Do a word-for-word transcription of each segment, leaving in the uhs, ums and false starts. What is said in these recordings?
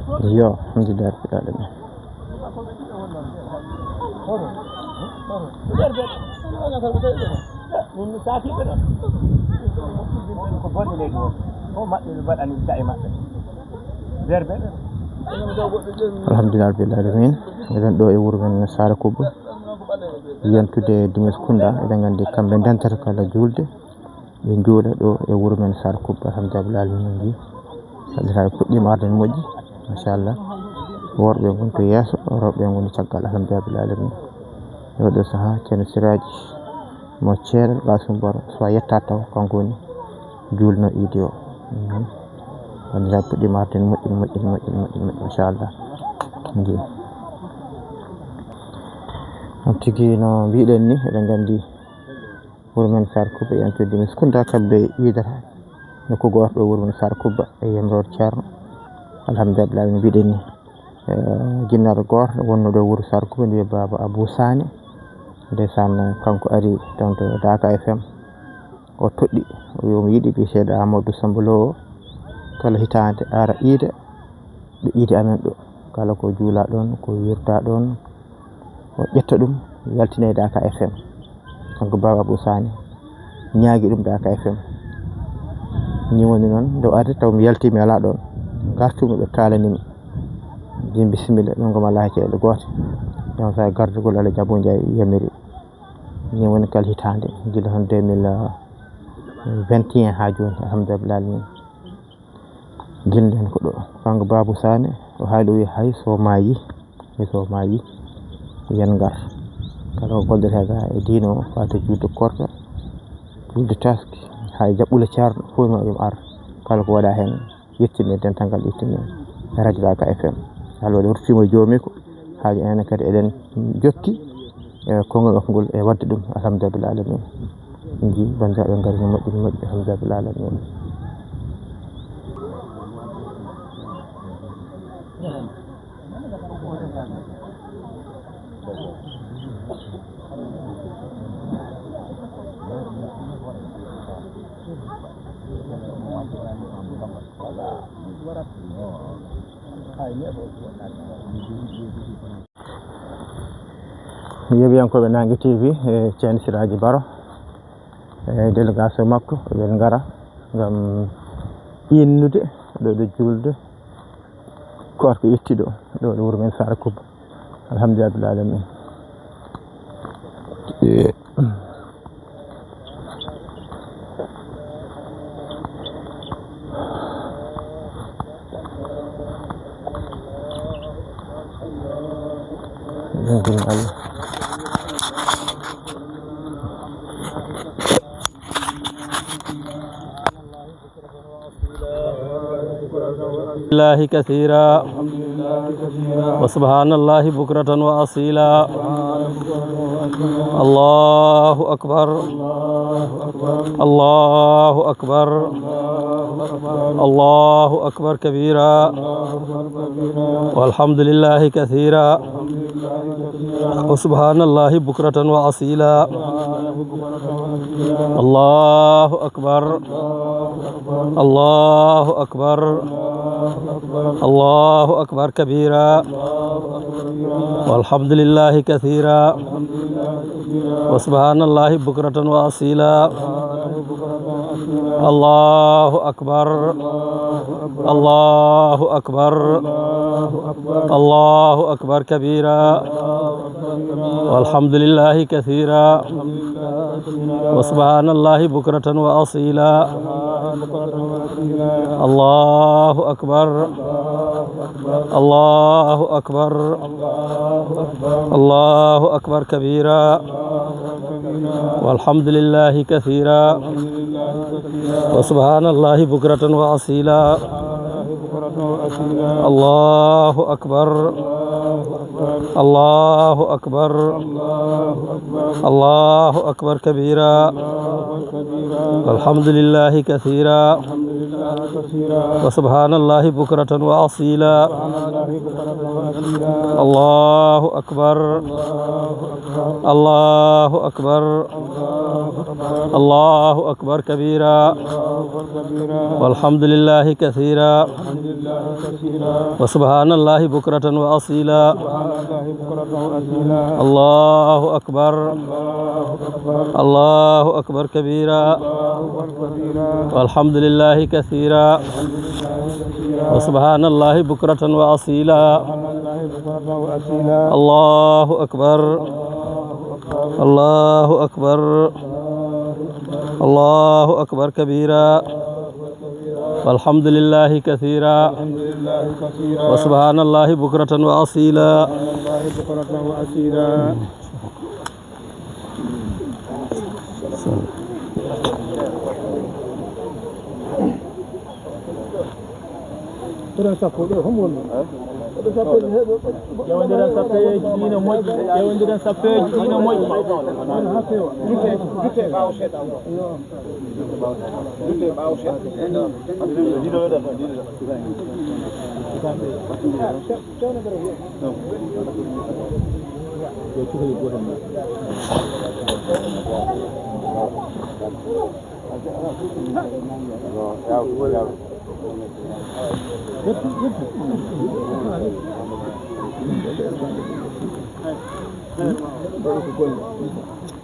Yo, alhamdulillah rabbil alamin. Alhamdulillah rabbil alamin. Eɗen ɗo e wuro men Sara Kubba. Yentude Dimis Kunda, eɗen nganndi kamɓe ndentata kala juulde. Ɓe njuula ɗo e wuro men Sara Kubba, alhamdulillah alamin. Nji, alhamdulillah, puɗɗiima arde no moƴƴi, machallah. Worɓe ngon to yeeso, rewɓe ngon caggal, alhamdulillah alamin. E oɗo saha, Ceerno Siraaji mo Ceerel Qasum Baro, so a yetta taw, kanko woni juulno iidi o. Mhm. Alhamdulillah, puɗɗiima arde no moƴƴi, no moƴƴi, no moƴƴi, no moƴƴi, no moƴƴi, machallah. Nji. On tigi no mbiɗen ni, eɗen nganndi wuro men Sara Kubba, yentude Dimis Kunda, kamɓe iidata nokku gooto ɗo wuro men Sara Kubba e yamiroore Ceerno. Alhamdulillah, no mbiɗen ni, eh, jinnaɗo gooto wonno ɗo wuro Sara Kubba, mbiye Baaba Abou Sané. Ndeysaan, kanko ari toon to Daaka F M. O toɗɗi, o wi omo yiɗi biyeteeɗo Amadou Samba Lo o kala hitaande ara iida ɗo iidi amen ɗo. Kala ko juula ɗoon, ko wirta ɗoon, o ƴetta ɗum, yaltina e Daaka F M. Kanko Baaba Abou Sané ñaagi ɗum Daaka F M. Ni woni noon, nde o ardi taw mi yaltii, mi alaa ɗoon. Ngartumi, ɓe kaalani mi. Mbiimi bisimilla, ɗum ko mi alaa ceede goote. Ɗum sa gardugol Alhaji Abou Ndiaye yamiri. Ni woni kala hitaande, gila heen deux mille vingt et un haa jooni, alhamdulillah alamin. Gila heen ko ɗo. Kanko Baaba Sané, o haali, o wi hay so maayi, hay so maayi, yen ngar. Kala ko gollete ga e diine o, fati juulde korka, juulde taski, hay jaɓɓule Ceerno, fof ma ɗum ar. Kala ko waɗa heen, yettimen dental ngal, yettimen Radio Daaka F M. Haalooɓe ruttiima e joomi ko, haaji enen kadi eɗen jokki e konngol makko ngol e waɗde ɗum, alhamdulillah alamin. Nji banndiraaɓe ngari no moƴƴi, no moƴƴi, alhamdulillah alamin. Yeeɓiyankooɓe Naange T V, e Ceerno Siraaji Baro e délégation makko, eɓe ngara ngam innude ɗo, ɗo juulde koorka yettiiɗo ɗo, ɗo wuro men Sara Kubba. Alhamdulillah alamin. الله كثيرا وسبحان الله بكرة وأصيلا. الله أكبر. الله أكبر. الله أكبر كبيرا. والحمد لله كثيرا. وسبحان الله بكرة وأصيلا. الله أكبر. الله أكبر. الله أكبر كبيرا. والحمد لله كثيرا. وسبحان الله بكرة وأصيلا. الله أكبر. الله أكبر. الله أكبر كبيرا. والحمد لله كثيرا. وسبحان الله بكرة وأصيلا. الله أكبر. الله أكبر. الله أكبر كبيرا. والحمد لله كثيرا. وسبحان الله بكرة وأصيلا. الله أكبر. الله أكبر. الله أكبر كبيرا. والحمد لله كثيرا. وسبحان الله بكرة وأصيلا. الله أكبر. الله أكبر. الله أكبر كبيرا. والحمد لله كثيرا. وسبحان الله بكرة وأصيلا. الله أكبر. الله أكبر كبيرا. والحمد لله كثيرا. وسبحان الله بكرة وأصيلا. الله أكبر. الله أكبر. الله أكبر كبيرا. والحمد لله كثيرا. وسبحان الله بكرة وأصيلا. Ƴeewondiren sappeeji ɗi no moƴƴi, ƴeewondiren sappeeji ɗi no moƴƴi.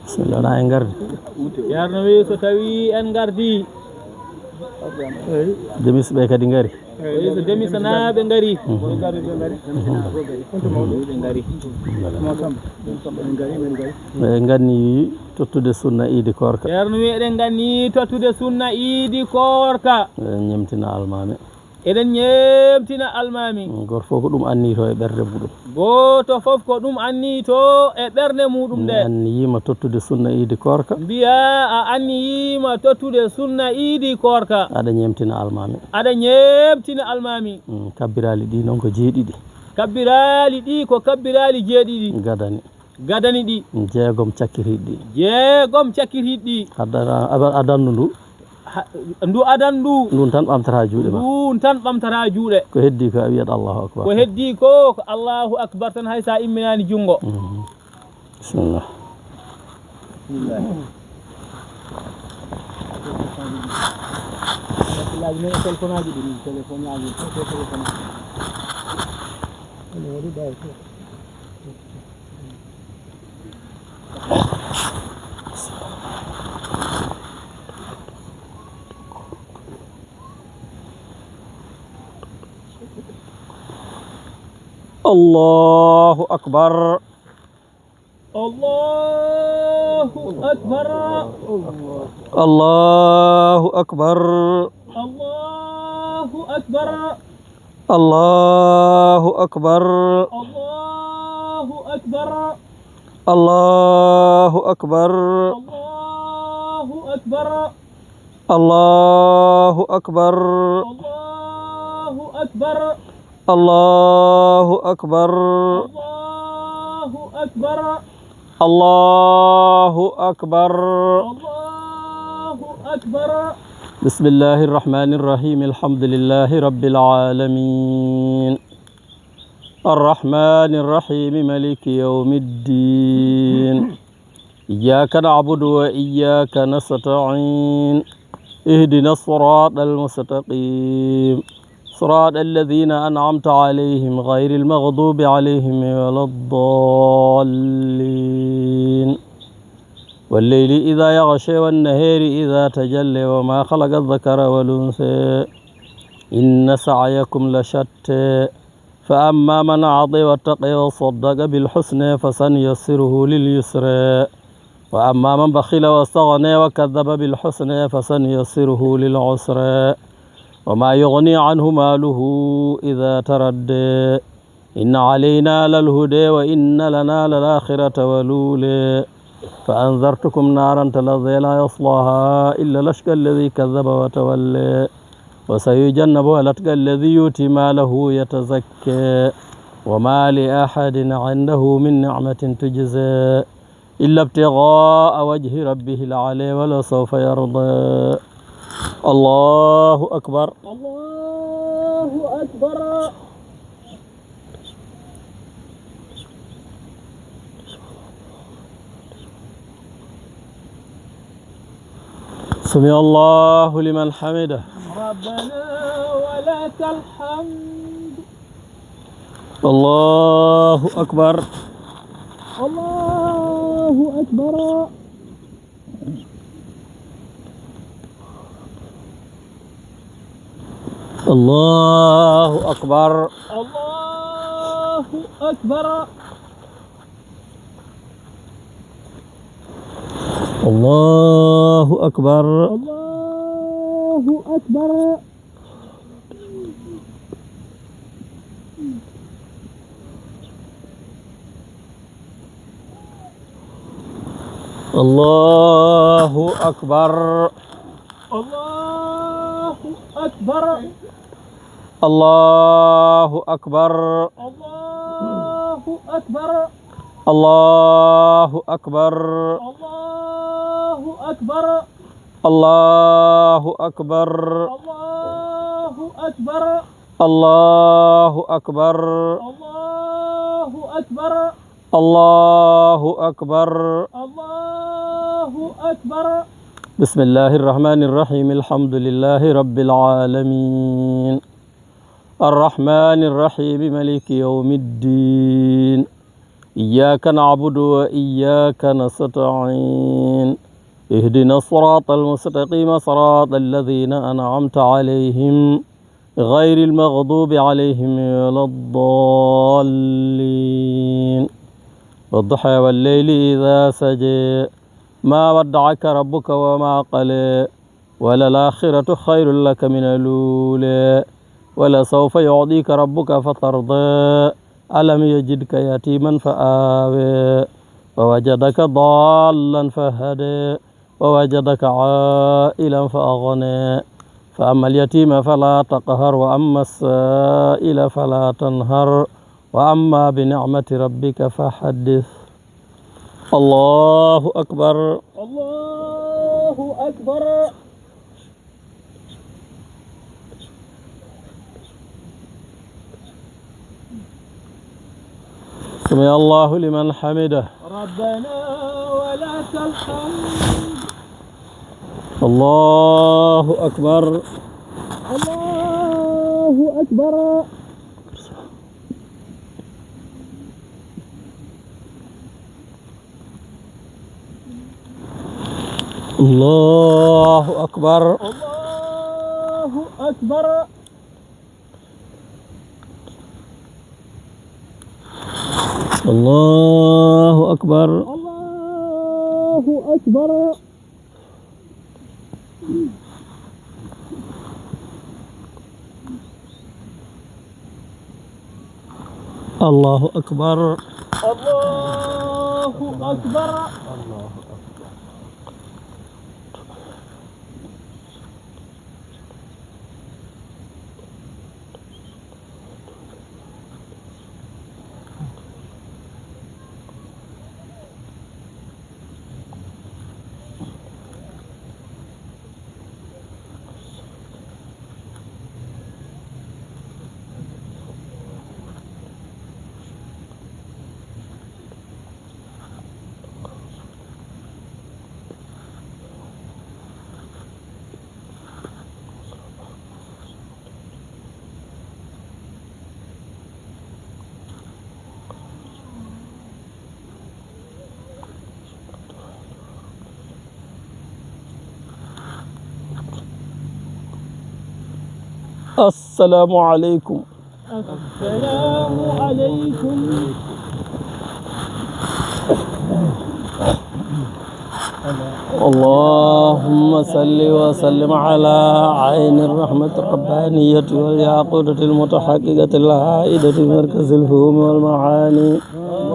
Bismillah, na en ngardi. Ceerno wi so tawi en ngardi. Demis ɓe kadi ngari. Wi so demisanaaɓe ngari. Ɓe ngari. Ɓe ngari. Eɗen nganni tottude sunna iidi koorka. Ceerno wi eɗen nganni tottude sunna iidi koorka. Eɗen ñemtina almaami. Eɗen ñemtina almaami. Gooto fof ko ɗum anniyto e ɓernde muɗum. Gooto fof ko ɗum anniyto e ɓernde muɗum nde. Mi anniyiima tottude sunna iidi koorka. Mbiya a anniyiima tottude sunna iidi koorka. Aɗa ñemtina almaami. Aɗa ñemtina almaami. Mm, kabbiraali ɗi noon ko jeeɗiɗi. Kabbiraali ɗi ko kabbiraali jeeɗiɗi. Gadani. Gadani ɗi. Jeegom cakkitiiɗi. Jeegom cakkitiiɗi. Adana-, aba-, adandu ndu. Ha, ndu adandu. Ndun tan ɓamtata juuɗe ma. Ndun tan ɓamtata juuɗe. Ko heddi ko a wiyat Allahu Akbar. Ko heddi ko, ko Allahu Akbar tan, hay sa imminaani junngo. Mhm. Bismillah. Bismillah. Téléphone aji ɗi, téléphone aji, téléphone aji. الله أكبر. الله أكبر. الله أكبر. الله أكبر. الله أكبر. الله أكبر. الله أكبر. الله أكبر. الله أكبر. الله أكبر. الله أكبر. الله أكبر. الله أكبر. الله أكبر. بسم الله الرحمن الرحيم. الحمد لله رب العالمين. الرحمن الرحيم. ملك يوم الدين. إياك نعبد وإياك نستعين. اهدنا الصراط المستقيم. صراط الذين أنعمت عليهم غير المغضوب عليهم ولا الضالين. والليل إذا يغشى والنهار إذا تجلى وما خلق الذكر والأنثى إن سعيكم لشتى. فأما من أعطى واتقى وصدق بالحسنى فسنيسره لليسرى. وأما من بخل واستغنى وكذب بالحسنى فسنيسره للعسرى. وما يغني عنه ماله إذا تردى. إن علينا للهدى وإن لنا للآخرة والأولى. فأنذرتكم نارا تلظى لا يصلاها إلا الأشقى الذي كذب وتولى. وسيجنبها الأتقى الذي يؤتي ماله يتزكى. وما لأحد عنده من نعمة تجزى إلا ابتغاء وجه ربه الأعلى ولسوف يرضى. الله أكبر. الله أكبر. سمع الله لمن حمده. ربنا ولك الحمد. الله أكبر. الله أكبر. الله أكبر. الله أكبر. الله أكبر. الله أكبر. الله أكبر. الله أكبر. الله أكبر. الله أكبر. الله أكبر. الله أكبر. الله أكبر. الله أكبر. الله أكبر. الله أكبر. الله أكبر. الله أكبر. بسم الله الرحمن الرحيم. الحمد لله رب العالمين. الرحمن الرحيم. ملك يوم الدين. إياك نعبد وإياك نستعين. اهدنا الصراط المستقيم، صراط الذين أنعمت عليهم، غير المغضوب عليهم ولا الضالين. والضحى والليل إذا سجى. ما ودعك ربك وما قلى. وللآخرة خير لك من الأولى. ولسوف يعطيك ربك فترضى. ألم يجدك يتيما فآوى. ووجدك ضالا فهدى. ووجدك عائلا فأغنى. فأما اليتيم فلا تقهر، وأما السائل فلا تنهر، وأما بنعمة ربك فحدث. الله أكبر. الله أكبر. سمع الله لمن حمده. ربنا ولك الحمد. الله أكبر. الله أكبر. الله أكبر. الله أكبر. الله أكبر. الله أكبر. الله أكبر. الله أكبر. السلام عليكم. السلام عليكم. اللهم صل وسلم على عين الرحمة الربانية والياقوتة المتحققة الهائدة بمركز الفهوم والمعاني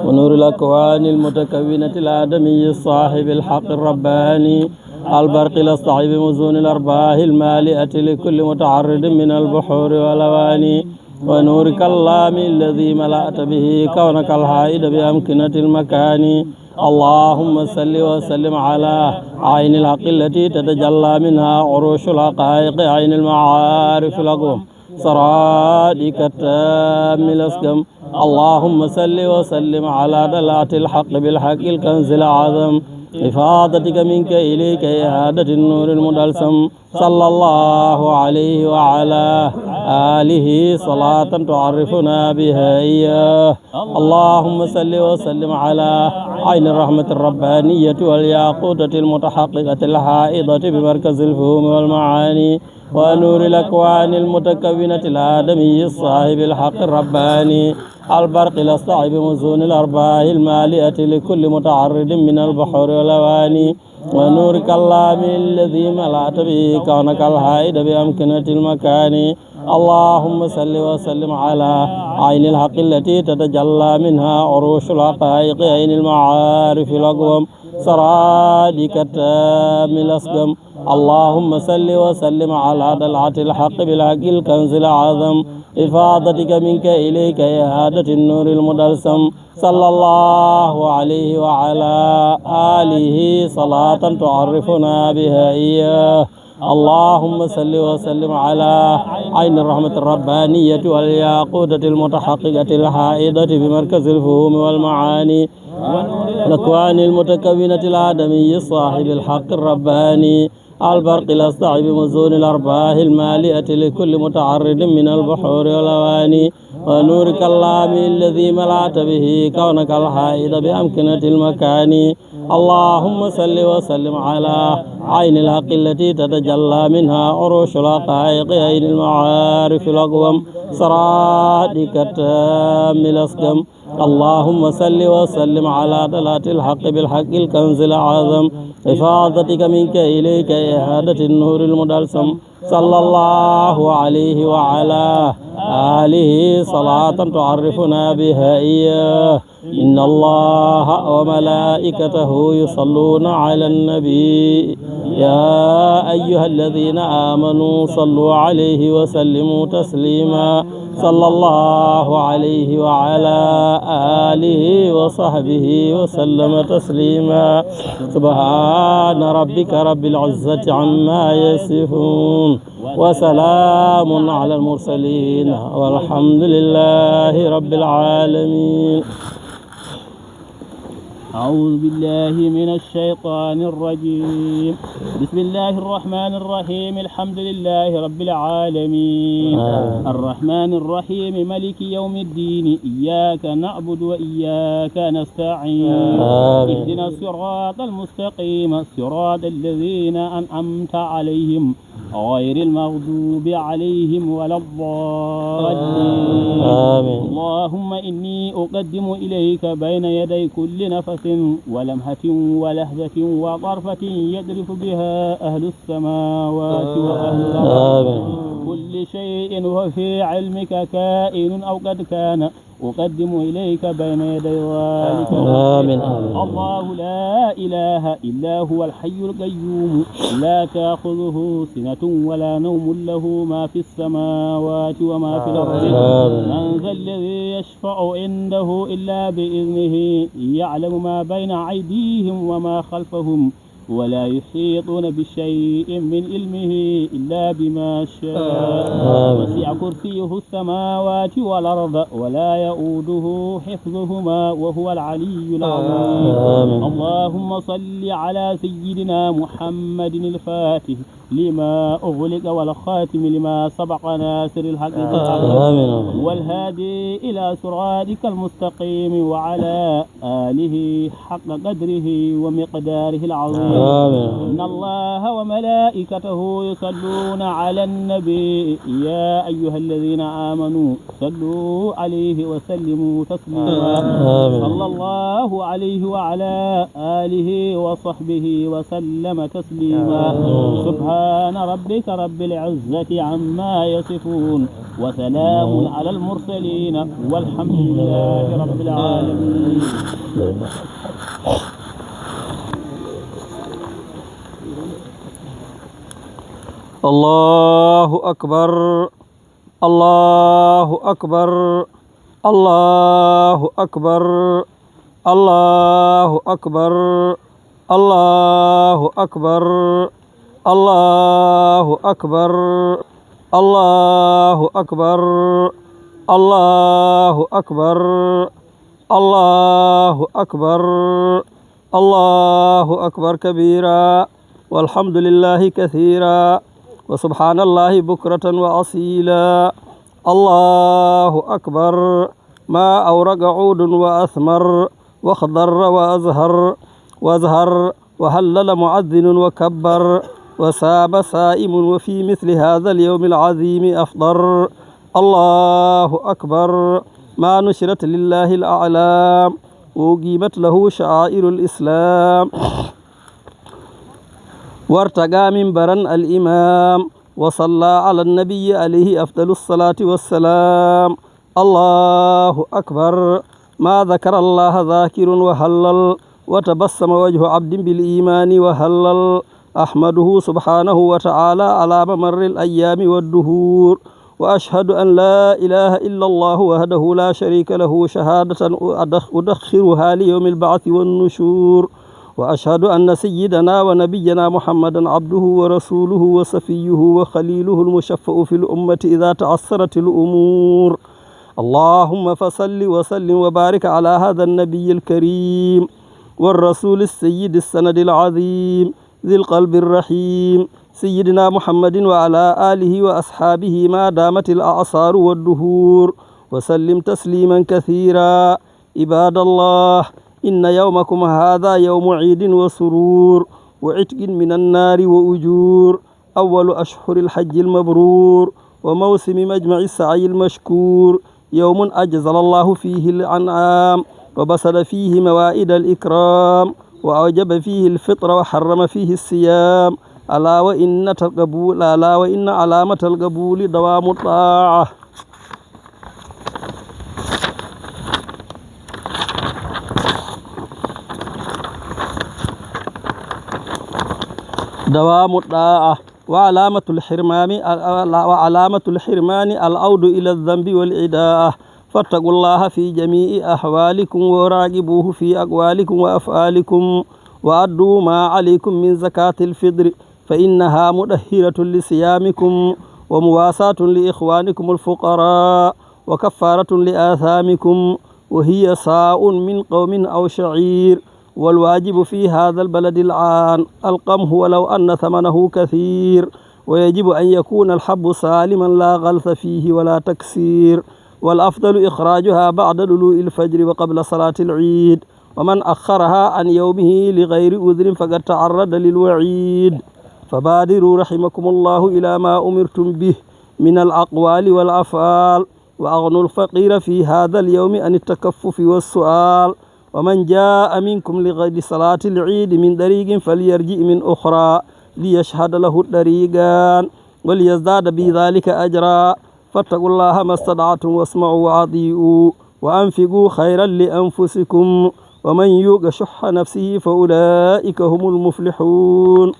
ونور الأكوان المتكونة الآدمي صاحب الحق الرباني البرق الأسطع بمزون الأرباح المالئة لكل متعرض من البحور والأواني ونور كلام الذي ملأت به كونك الحائد بأمكنة المكان اللهم صل وسلم على عين الحق التي تتجلى منها عروش الحقائق، عين المعارف الأقوم، سرادك التام الأسقم. اللهم صل وسلم على طلعة الحق بالحق الكنز الأعظم، إفاضتك منك إليك إهادة النور المدلسم، صلى الله عليه وعلى آله صلاة تعرفنا بها إياه. اللهم صل وسلم على عين الرحمة الربانية والياقوتة المتحققة الحائطة بمركز الفهوم والمعاني ونور الأكوان المتكونة الآدمي الصاحب الحق الرباني البرق الأسطع بمزون الأرباح المالئة لكل متعرض من البحور والأواني ونور كلامه الذي ملأت به كونك الحائط بأمكنة المكان. اللهم صل وسلم على عين الحق التي تتجلى منها عروش الحقائق، عين المعارف الأقوم، سرادك التام الأسقم. اللهم صل وسلم على طلعة الحق بالحق الكنز الأعظم، إفاضتك منك إليك إهادة النور المدلسم، صلى الله عليه وعلى آله صلاة تعرفنا بها إياه. اللهم صل وسلم على عين الرحمة الربانية والياقوتة المتحققة الحائطة بمركز الفهوم والمعاني والأكوان المتكونة الآدمي صاحب الحق الرباني البرق الأسطع بمزون الأرباح المالئة لكل متعرض من البحور والأواني ونور كلامه الذي ملأت به كونك الحائط بأمكنة المكان. اللهم صل وسلم على عين الحق التي تتجلى منها عروش الحقائق، عين المعارف الأقوم، سرادك التام الأسقم. اللهم صل وسلم على طلعة الحق بالحق الكنز الأعظم، إفاضتك منك إليك إهادة النور المدلسم، صلى الله عليه وعلى آله صلاة تعرفنا بها إياه. إن الله وملائكته يصلون على النبي، يا أيها الذين آمنوا صلوا عليه وسلموا تسليما. صلى الله عليه وعلى آله وصحبه وسلم تسليما. سبحان ربك رب العزة عما يصفون، وسلام على المرسلين، والحمد لله رب العالمين. أعوذ بالله من الشيطان الرجيم. بسم الله الرحمن الرحيم. الحمد لله رب العالمين. آمين. الرحمن الرحيم. ملك يوم الدين. إياك نعبد وإياك نستعين. آمين. اهدنا الصراط المستقيم. صراط الذين أنعمت عليهم غير المغضوب عليهم ولا الضالين. آمين. اللهم إني أقدم إليك بين يدي كل نفس ولمحة ولحظة وطرفة يذرف بها أهل السماوات وأهل الأرض. آمين. كل شيء هو في علمك كائن أو قد كان أقدم إليك بين يدي ذلك. آمين، آمين. الله لا إله إلا هو الحي القيوم، لا تأخذه سنة ولا نوم، له ما في السماوات وما في الأرض. آمين. من ذا الذي يشفع عنده إلا بإذنه، يعلم ما بين أيديهم وما خلفهم، ولا يحيطون بشيء من علمه إلا بما شاء. آمين. وسع كرسيه السماوات والأرض، ولا يؤوده حفظهما، وهو العلي العظيم. آمين. اللهم صل على سيدنا محمد الفاتح لما أغلق والخاتم لما سبق ناصر الحق بالحق آمين. والهادي إلى صراطك المستقيم وعلى آله حق قدره ومقداره العظيم. آمين. إن الله وملائكته يصلون على النبي، يا أيها الذين آمنوا صلوا عليه وسلموا تسليما. آمين. صلى الله عليه وعلى آله وصحبه وسلم تسليما. آمين. سبحان ربك رب العزة عما يصفون، وسلام على المرسلين، والحمد لله رب العالمين. الله أكبر. الله أكبر. الله أكبر. الله أكبر. الله أكبر. الله أكبر. الله أكبر. الله أكبر. الله أكبر. الله أكبر كبيرا، والحمد لله كثيرا، وسبحان الله بكرة وأصيلا. الله أكبر. ما أورق عود وأثمر، واخضر وأزهر، وأزهر، وهلل مؤذن وكبر، وصام صائم، وفي مثل هذا اليوم العظيم أفطر. الله أكبر. ما نشرت لله الأعلام، وأقيمت له شعائر الإسلام، وارتقى منبرا الإمام، وصلى على النبي عليه أفضل الصلاة والسلام. الله أكبر. ما ذكر الله ذاكر وهلل، وتبسم وجه عبد بالإيمان وهلل. أحمده سبحانه وتعالى على ممر الأيام والدهور، وأشهد أن لا إله إلا الله وحده لا شريك له شهادة أدخ-، أدخرها ليوم البعث والنشور، وأشهد أن سيدنا ونبينا محمدا عبده ورسوله وصفيه وخليله المشفع في الأمة إذا تعسرت الأمور. اللهم فصل وسلم وبارك على هذا النبي الكريم والرسول السيد السند العظيم ذي القلب الرحيم سيدنا محمد وعلى آله وأصحابه ما دامت الأعصار والدهور، وسلم تسليما كثيرا. عباد الله، إن يومكم هذا يوم عيد وسرور، وعتق من النار وأجور، أول أشهر الحج المبرور، وموسم مجمع السعي المشكور، يوم أجزل الله فيه الأنعام، وبسط فيه موائد الإكرام، وأوجب فيه الفطر وحرم فيه الصيام. ألا وإن القبول، ألا وإن علامة القبول دوام الطاعة. دوام الطاعة، وعلامة الحرمان، وعلامة الحرمان العود إلى الذنب والإداءة. فاتقوا الله في جميع أحوالكم وراقبوه في أقوالكم وأفعالكم، وأدوا ما عليكم من زكاة الفطر، فإنها مطهرة لصيامكم ومواساة لإخوانكم الفقراء وكفارة لآثامكم، وهي صاع من قوم أو شعير. والواجب في هذا البلد الآن القمح ولو أن ثمنه كثير، ويجب أن يكون الحب سالما لا غلث فيه ولا تكسير، والأفضل إخراجها بعد طلوع الفجر وقبل صلاة العيد، ومن أخرها عن يومه لغير عذر فقد تعرض للوعيد. فبادروا رحمكم الله إلى ما أمرتم به من الأقوال والأفعال، وأغنوا الفقير في هذا اليوم عن التكفف والسؤال، ومن جاء منكم لغ-، لصلاة العيد من طريق فليرجع من أخرى ليشهد له الطريقان وليزداد بذلك أجرا. فاتقوا الله ما استطعتم واسمعوا وأطيعوا وأنفقوا خيرا لأنفسكم ومن يوق شح نفسه فأولئك هم المفلحون.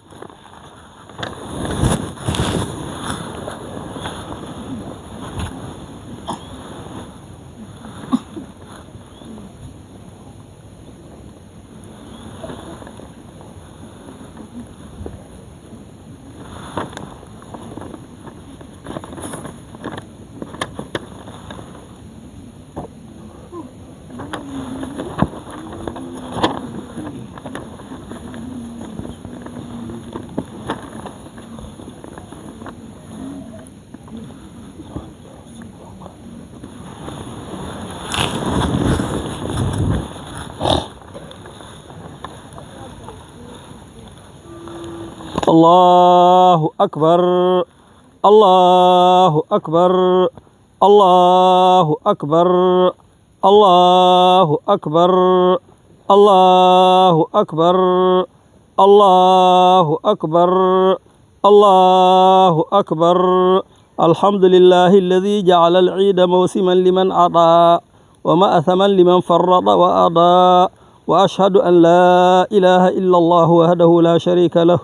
الله أكبر. الله أكبر. الله أكبر. الله أكبر. الله أكبر. الله أكبر. الله أكبر. الحمد لله الذي جعل العيد موسما لمن أطاع ومأثما لمن فرط وأضاع. وأشهد أن لا إله إلا الله وحده لا شريك له،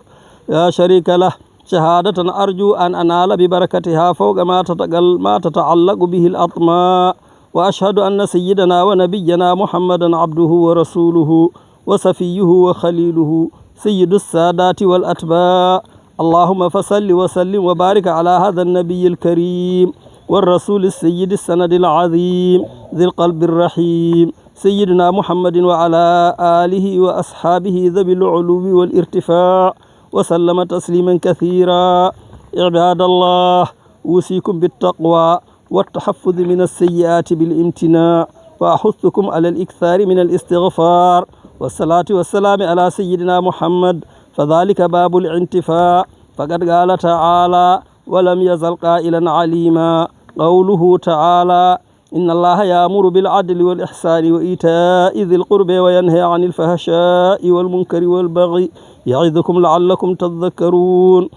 لا شريك له، شهادة أرجو أن أنال ببركتها فوق ما تتقل-، ما تتعلق به الأطماع. وأشهد أن سيدنا ونبينا محمدا عبده ورسوله وصفيه وخليله سيد السادات والأتباع. اللهم فصل وسلم وبارك على هذا النبي الكريم والرسول السيد السند العظيم ذي القلب الرحيم سيدنا محمد وعلى آله وأصحابه ذوي العلو والارتفاع وسلم تسليما كثيرا. عباد الله، أوصيكم بالتقوى والتحفظ من السيئات بالامتناع، وأحثكم على الإكثار من الاستغفار والصلاة والسلام على سيدنا محمد، فذلك باب الانتفاع، فقد قال تعالى: "ولم يزل قائلا عليما". قوله تعالى: "إن الله يأمر بالعدل والإحسان وإيتاء ذي القربى وينهى عن الفحشاء والمنكر والبغي يعظكم لعلكم تذكرون".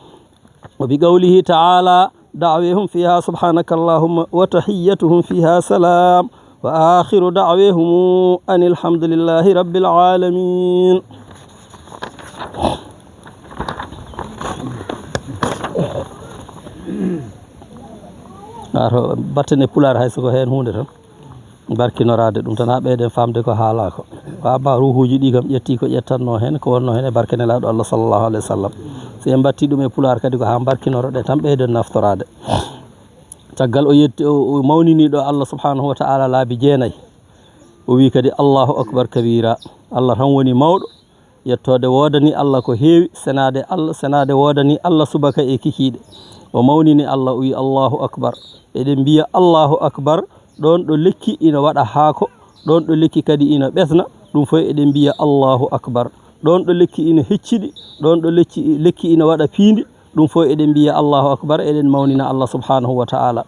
وبقوله تعالى: "دعويهم فيها سبحانك اللهم وتحيتهم فيها سلام وآخر دعويهم أن الحمد لله رب العالمين". Ato batten e pulaar, hay soko heen huunde tan. Barkinoraade ɗum tan, haa ɓeyden faamde ko haalaa ko. Ko amma ruuhuuji ɗi kam ƴetti ko ƴettannoo heen, ko wonnoo heen e barke Nelaaɗo Allah sallallahu alayhi wa sallam. Si en mbattii ɗum e pulaar kadi, ko haa mbarkinoro ɗe tan, ɓeyden naftoraade. Caggal o yetti, o, o mawnini ɗo Allah subhanahu wa ta'ala laabi jeenayi. O wii kadi: "Allahu akbar kabira." Allah tan woni mawɗo. Yettoode woodani Allah ko heewi, senaade Allah, senaade woodani Allah subaka e kikiiɗe. O mawnini Allah, o wii: "Allahu akbar." Eɗen mbiya: "Allahu akbar." Ɗoon ɗo lekki ina waɗa haako, ɗoon ɗo lekki kadi ina ɓesna, ɗum fof eɗen mbiya: "Allahu akbar." Ɗoon ɗo lekki ina hecciɗi, ɗoon ɗo lekki, lekki ina waɗa piindi, ɗum fof eɗen mbiya: "Allahu akbar." Eɗen mawnina Allah subhanahu wa ta'ala.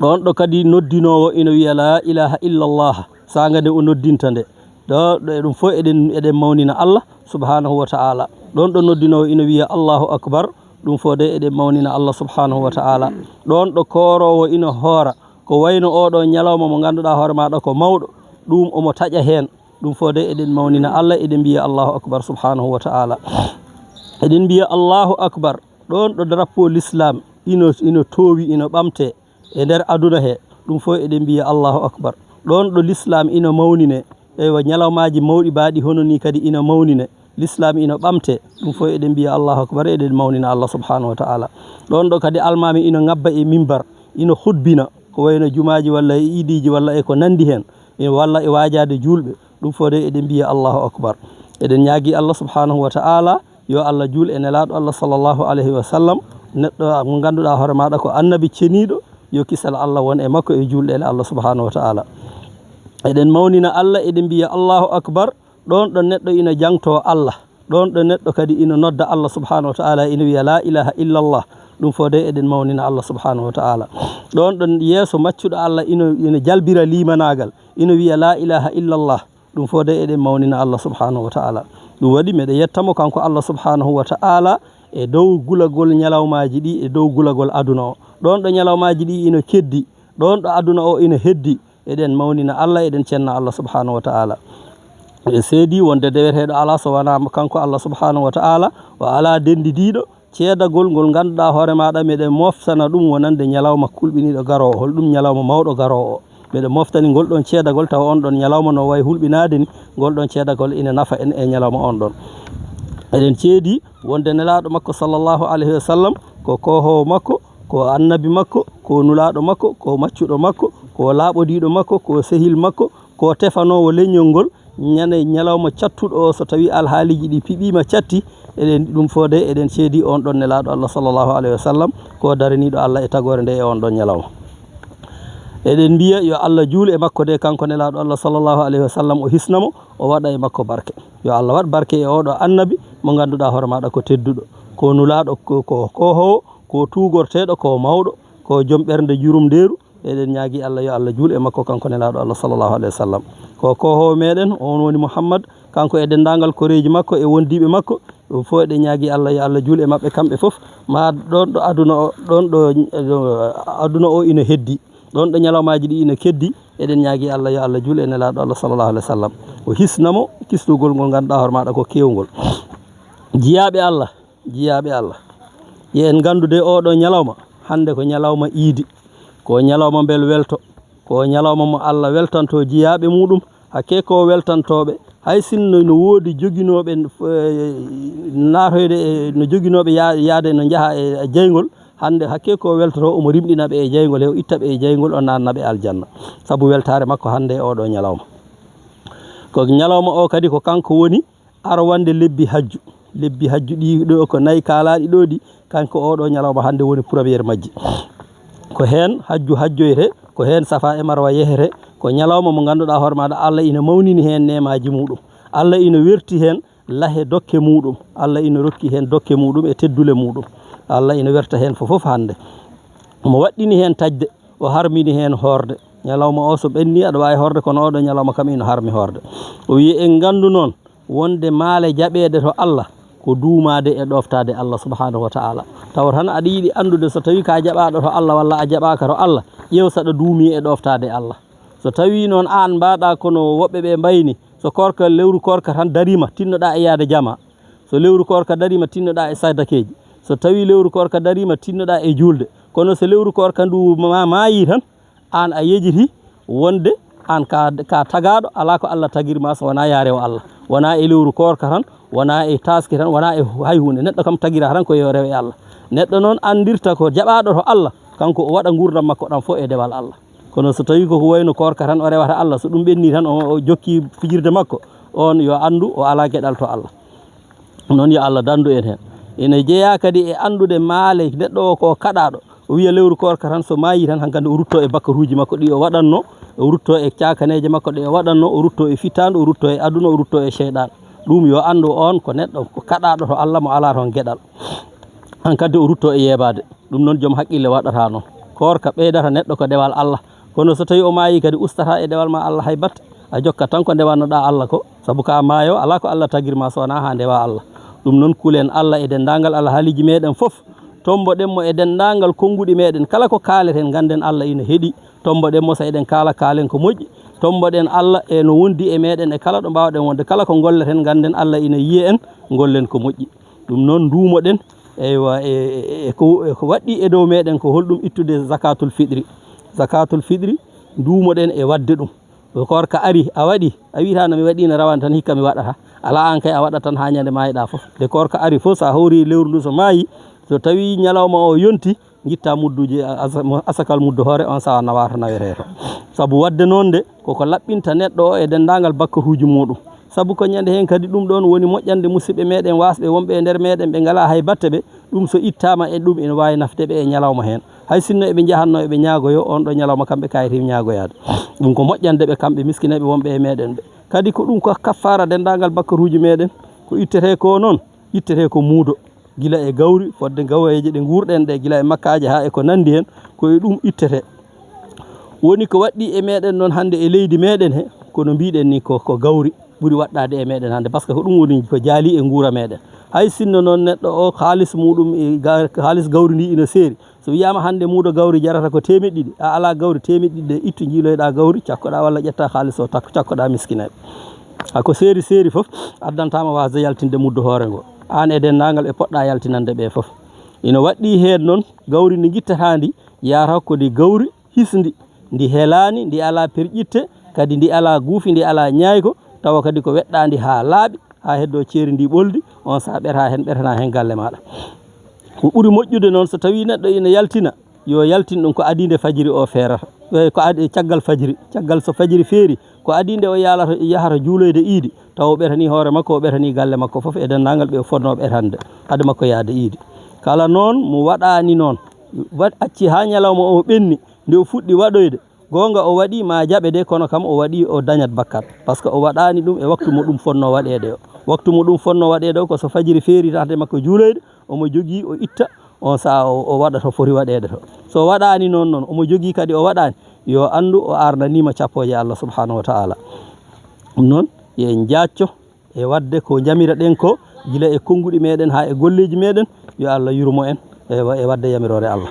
Ɗoon ɗo kadi noddinoowo ina wiya: "La ilaha illallah." Saanga nde o noddinta nde, ɗo, ɗo e ɗum fof eɗen, eɗen mawnina Allah subhanahu wa ta'ala. Ɗoon ɗo noddinoowo ina wiya: "Allahu akbar." Ɗum fof de eɗen mawnina Allah subhanahu wa ta'ala. Ɗoon ɗo kooroowo ina hoora, ko wayno oo ɗoo ñalawma mo ngannduɗaa hoore maaɗa ko mawɗo, ɗum omo taƴa heen. Ɗum fof de eɗen mawnina Allah, eɗen mbiya: "Allahu akbar subhanahu wa ta'ala." Eɗen mbiya: "Allahu akbar." Ɗoon ɗo drapeau l'islam ino, ino toowi, ino ɓamtee e nder aduna he, ɗum fof eɗen mbiya: "Allahu akbar." Ɗoon ɗo l'islam ino mawnine, eywa, ñalawmaaji mawɗi mbaɗi hono nii kadi ino mawnine, l'islam ino ɓamtee, ɗum fof eɗen mbiya: "Allahu akbar", eɗen mawnina Allah subhanahu wa ta'ala. Ɗoon ɗo kadi almaami ino ŋabba e mimbar, ino hutbina, ko wayno jumaaji walla e iidiiji walla e ko nanndi heen, e walla e waajaade juulɓe, ɗum fof de eɗen mbiya: "Allahu akbar." Eɗen ñaagi Allah subhanahu wa ta'ala yo Allah juul e Nelaaɗo Allah sallallahu alayhi wa sallam, neɗɗo mo ngannduɗaa hoore maaɗa ko annabi ceniiɗo, yo kisal Allah won e makko e juulɗe e Allah subhanahu wa ta'ala. Eɗen mawnina Allah, eɗen mbiya: "Allahu akbar." Ɗoon ɗo neɗɗo ina jangtoo Allah, ɗoon ɗo neɗɗo kadi ina nodda Allah subhanahu wa ta'ala, ina wiya: "La ilaha illallah." Ɗum fof de eɗen mawnina Allah subhanahu wa ta'ala. Ɗoon ɗo yeeso maccuɗo Allah ina, ina jalbira liimanaagal, ina wiya: "La ilaha illallah." Ɗum fof de eɗen mawnina Allah subhanahu wa ta'ala. Ɗum waɗi meɗen yetta mo kanko Allah subhanahu wa ta'ala e dow gulagol ñalawmaaji ɗi, e dow gulagol aduna o. Ɗoon ɗo ñalawmaaji ɗi ina keddi, ɗoon ɗo aduna o ina heddi, eɗen mawnina Allah, eɗen cenna Allah subhanahu wa ta'ala. Eɗen seedi wonde deweteeɗo alaa so wonaa kanko Allah subhanahu wa ta'ala, o alaa denndidiiɗo. Ceedagol ngol ngannduɗaa hoore maaɗa, meɗen moftana ɗum wonande ñalawma kulɓiniiɗo garoowo. Hol ɗum ñalawma mawɗo garoowo o? Meɗen moftani ngol ɗoon ceedagol, tawa on ɗoon ñalawma no wayi hulɓinaade ni, ngol ɗoon ceedagol ina nafa en e ñalawma on ɗoon. Eɗen ceedi wonde Nelaaɗo makko sallallahu alayhi wa sallam ko koohoowo makko, ko annabi makko, ko nulaaɗo makko, ko maccuɗo makko, ko laaɓodiiɗo makko, ko sehil makko, ko tefanoowo leñol ngol, ñande ñalawma cattuɗo o, so tawii alhaaliiji ɗi piɓiima catti, eɗen, ɗum fof de eɗen ceedi on ɗoon Nelaaɗo Allah sallallahu alayhi wa sallam, ko daraniiɗo Allah e tagoore nde e on ɗoon ñalawma. Eɗen mbiya yo Allah juul e makko de, kanko Nelaaɗo Allah sallallahu alayhi wa sallam, o hisna mo, o waɗa e makko barke. Yo Allah waɗ barke e oo ɗoo annabi mo ngannduɗaa hoore maaɗa ko tedduɗo, ko nulaaɗo, ko, ko, ko koohoowo, ko tuugorteeɗo, ko mawɗo, ko joom ɓernde jurumndeeru. Eɗen ñaagi Allah yo Allah juul e makko, kanko Nelaaɗo Allah sallallahu alayhi wa sallam. Ko koohoowo meɗen, on woni Muhammad, kanko e denndaangal koreeji makko e wondiiɓe makko. Ɗum fof eɗen ñaagi Allah yo Allah juul e maɓɓe kamɓe fof. Ma ɗoon ɗo aduna o, ɗoon ɗo, ɗo aduna o ina heddi, ɗoon ɗo ñalawmaaji ɗi ina keddi, eɗen ñaagi Allah yo Allah juul e Nelaaɗo Allah sallallahu alayhi wa sallam. O hisna mo kistugol ngol ngannduɗaa hoore maaɗa ko keewngol. Jiyaaɓe Allah, jiyaaɓe Allah, yo en nganndu de oo ɗoo ñalawma, hannde ko ñalawma iidi, ko ñalawma mbel welto, Ko o ñalawma mo Allah weltanto jiyaaɓe muɗum, hakke ko o weltantooɓe, hay sinno no woodi joginooɓe, eh, naatoyde e, no joginooɓe ya-, yaade no njaha e, e jeyngol, hannde hakke ko o weltoto, omo rimɗina ɓe e jeyngol he, o itta ɓe e jeyngol, o naatna ɓe aljanna. Sabu weltaare makko hannde e oɗo ñalawma. Ko ñalawma o kadi ko kanko woni arwande lebbi hajju. Lebbi hajju ɗi ɗo ko nayi kaalaaɗi ɗo ɗi, kanko oɗo ñalawma hannde woni première majji. Ko heen hajju hajjoyte, ko heen Safa e Marwa yehete, ko ñalawma mo ngannduɗaa hoore maaɗa Allah ina mawnini heen neemaaji muɗum. Allah ina werti heen lahe dokke muɗum. Allah ina rokki heen dokke muɗum e teddule muɗum. Allah ina werta heen fof fof hannde. Mo waɗɗini heen taƴde, o harmini heen hoorde. Ñalawma o so ɓenni, aɗa waawi hoorde, kono oɗo ñalawma kam ina harmi hoorde. O wiyi, en nganndu noon wonde maale jaɓeede to Allah ko duumaade e ɗooftaade Allah subhanahu wa ta'ala. Tawa tan aɗa yiɗi anndude so tawi ka jaɓaaɗo to Allah walla a jaɓaaka to Allah, ƴeew saɗa duumi e ɗooftaade Allah. So tawi noon aan mbaɗa kono woɓɓe ɓe mbayni, so koorka, lewru koorka tan darima, tinnoɗa e yaade jama. So lewru koorka darima, tinnoɗa e sadakeeji. So tawi lewru koorka darima, tinnoɗa e juulde. Kono so lewru koorka ndu ma-, maayi tan, aan a yejiti wonde aan ka, ka tagaaɗo, alaa ko Allah tagiri ma so wonaa yaa rew Allah. Wonaa e lewru koorka tan, wonaa e taaske tan, wonaa e hay huunde. Neɗɗo kam tagira tan ko yo rew e Allah. Neɗɗo noon anndirta ko jaɓaaɗo to Allah, kanko o waɗa nguurndam makko ɗam fof e dewal Allah. Kono so tawi ko ko wayno koorka tan o rewata Allah, so ɗum ɓenni tan o, o jokki fijirde makko, on yo anndu o alaa geɗal to Allah. Noon yo Allah danndu en heen. Ina jeyaa kadi e anndude maale neɗɗo o ko kaɗaaɗo. O wiya lewru koorka tan so maayi tan hankadi o rutto e bakkaruuji makko ɗi o waɗanno, o rutto e caakaneeje makko ɗe o waɗanno, o rutto e fittaandu, o rutto e aduna, o rutto e seyɗaan. Ɗum yo anndu on ko neɗɗo ko kaɗaaɗo to Allah mo alaa toon geɗal. Hankadi o rutto e yeebaade. Ɗum noon joom haqqille waɗata noon. Koorka ɓeydata neɗɗo ko dewal Allah. Kono so tawi o maayi kadi ustata e dewal ma Allah hay batte. A jokkat tan ko ndewannoɗa Allah ko. Sabu ka maayo alaa ko Allah tagir ma so wonaa haa ndewa Allah. Ɗum noon kulen Allah e denndaangal alhaaliiji meɗen fof. Tomboɗen mo e denndaangal konnguɗi meɗen. Kala ko kaaleten ngannden Allah ina heɗi. Tomboɗen mo so eɗen kaala kaalen ko moƴƴi. Tomboɗen Allah e no wondi e meɗen e kala ɗo mbaawɗen wonde. Kala ko ngolleten ngannden Allah ina yiya en, ngollen ko moƴƴi. Ɗum noon nduumoɗen, eywa, e, e, e ko, e ko waɗɗi e dow meɗen ko holɗum ittude zakatul fitri. Zakatul fitri, nduumoɗen e waɗde ɗum. So koorka ari, a waɗi, a wiyataa no mi waɗiino rawane tan hikka mi waɗata. Alaa, aan kay a waɗat tan haa ñande maayɗa fof. Nde koorka ari fof, so a hawri lewru ndu so maayi, so tawi ñalawma o yonti, ngitta mudduji a-, asa-, mo-, asakal muddu hoore, on sahaa nawaata nawetee to. Sabu waɗde noon nde, koko laɓɓinta neɗɗo o e denndaangal bakkaruuji muɗum. Sabu ko ñande heen kadi ɗum ɗoon woni moƴƴande musidɓe meɗen waasɓe wonɓe e nder meɗen ɓe ngalaa hay batte ɓe, ɗum so ittaama e ɗum ina waawi nafde ɓe e ñalawma heen. Hay sinno eɓe njahatno eɓe ñaagoyo, on ɗo ñalawma kamɓe kayri ñaagoyaade. Ɗum ko moƴƴande ɓe kamɓe miskineeɓe wonɓe e meɗen ɓe. Kadi ko ɗum ko kaffaara denndaangal bakkaruuji meɗen, ko ittete ko noon, ittete ko muudo. Gila e gawri, fodde gawayeeje ɗe nguurɗen ɗe, gila e makkaaje haa e ko nanndi heen, ko e ɗum ittete. Woni ko waɗɗi e meɗen noon hannde e leydi meɗen he, kono mbiɗen ni ko, ko gawri ɓuri waɗɗaade e meɗen hannde, par ce que ko ɗum woni ko jaali e nguura meɗen. Hay sinno noon neɗɗo o, haalis muɗum e ga-, haalis gawri ndi ina seeri. So wiyaama hannde muudo gawri jarata ko teemeɗɗe ɗiɗi, a alaa gawri teemeɗɗe ɗiɗi ɗe, ittu njiiloyɗa gawri, cakkoɗa walla ƴetta haalis o, takko, cakkoɗa miskinaaɓe. A ko seeri seeri fof, addantaama waasde yaltinde muddo hoore ngo. Aan e denndaangal ɓe poɗɗa yaltinande ɓe fof. Ina waɗɗi heen noon, gawri ndi ngittataa ndi, yahata ko ndi gawri hisndi, ndi helaani, ndi alaa perƴitte, kadi ndi alaa guufi, ndi alaa ñaayko, tawa kadi ko weɗɗaandi haa laaɓi, haa heddoo ceeri ndi ɓoldi, on sahaa ɓerta heen, ɓertana heen galle maaɗa. Ko ɓuri moƴƴude noon, so tawii neɗɗo ina yaltina, yo yaltin ɗum ko adii nde fajiri o feerata, eh, ko adi, caggal fajiri, caggal so fajiri feeri, ko adii nde o yaalata, yahata juuloyde iidi, tawa o ɓertanii hoore makko, o ɓertanii galle makko fof e denndaangal ɓe o fotnoo ɓertande, hade makko yahde iidi. Kala noon mo waɗaani noon, waɗ-, acci haa ñalawma o ɓenni, nde o fuɗɗi waɗoyde, goonga o waɗii ma jaɓe de, kono kam o waɗii o dañat bakkat, par ce que o waɗaani ɗum e waktu mo ɗum fotnoo waɗeede o. Waktu mo ɗum fotnoo waɗeede o ko so fajiri feeri hade makko juuloyde, omo jogii o itta, on sahaa o, o waɗa to foti waɗeede to. So o waɗaani noon noon, omo jogii kadi o waɗaani, yo anndu o aarnaniima cappooje Allah subhanahu wa ta'ala. Ɗum noon, yo en njaacco e waɗde ko njamiraɗen ko, gila e konnguɗi meɗen haa e golleeji meɗen, yo Allah yurmo en e wa-, e waɗde yamiroore Allah.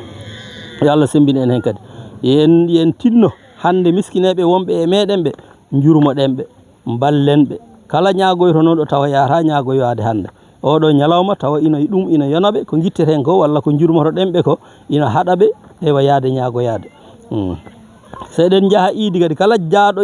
Yo Allah semmbin en heen kadi. Yo en, yo en tinno hannde miskineeɓe wonɓe e meɗen ɓe, njurmoɗen ɓe, mballen ɓe. Kala ñaagoytonooɗo tawa yahataa ñaagoyaade hannde. Oɗo ñalawma tawa ina ɗum ina yona ɓe, ko ngitteten ko walla ko njurmotoɗen ɓe ko ina haɗa ɓe, eywa, yahde ñaagoyaade. Hmm. So eɗen njaha iidi kadi, kala jaaɗo,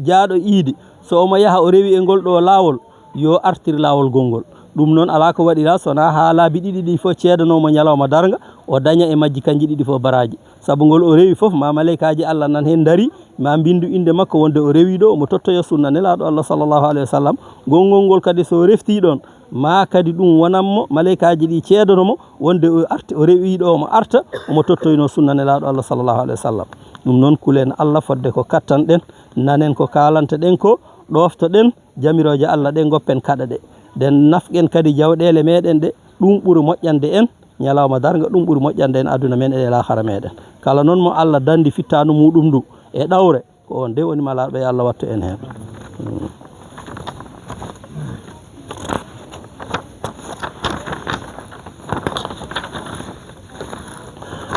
jaaɗo iidi, so omo yaha o rewi e ngol ɗo laawol, yo artir laawol gongol. Ɗum noon alaa ko waɗira so wonaa haa laabi ɗiɗi ɗi fof ceedanoomo ñalawma darnga, o daña e majji kanji ɗiɗi fof baraaji. Sabu ngol o rewi fof, ma maleykaaji Allah nan heen ndarii, ma mbinndu innde makko wonde o rewii ɗo, omo tottoya sunna Nelaaɗo Allah sallallahu alayhi wa sallam. Gongol ngol kadi so reftii ɗoon, ma kadi ɗum wonanmo maleykaaji ɗi ceedanomo wonde o arti, o rewii ɗo, omo arta, omo tottoyno sunna Nelaaɗo Allah sallallahu alayhi wa sallam. Ɗum noon kulen Allah fodde ko kattanɗen, nanen ko kaalanteɗen ko, ɗooftoɗen jamirooje Allah ɗe, ngoppen kaɗa ɗe. Nden nafqen kadi jawɗeele meɗen ɗe, ɗum ɓuri moƴƴande en ñalawma darnga, ɗum ɓuri moƴƴande en aduna men e laakhara meɗen. Kala noon mo Allah dandi fittaandu muɗum ndu e ɗawre, ko on de woni malaaɗo, yo Allah wattu en heen.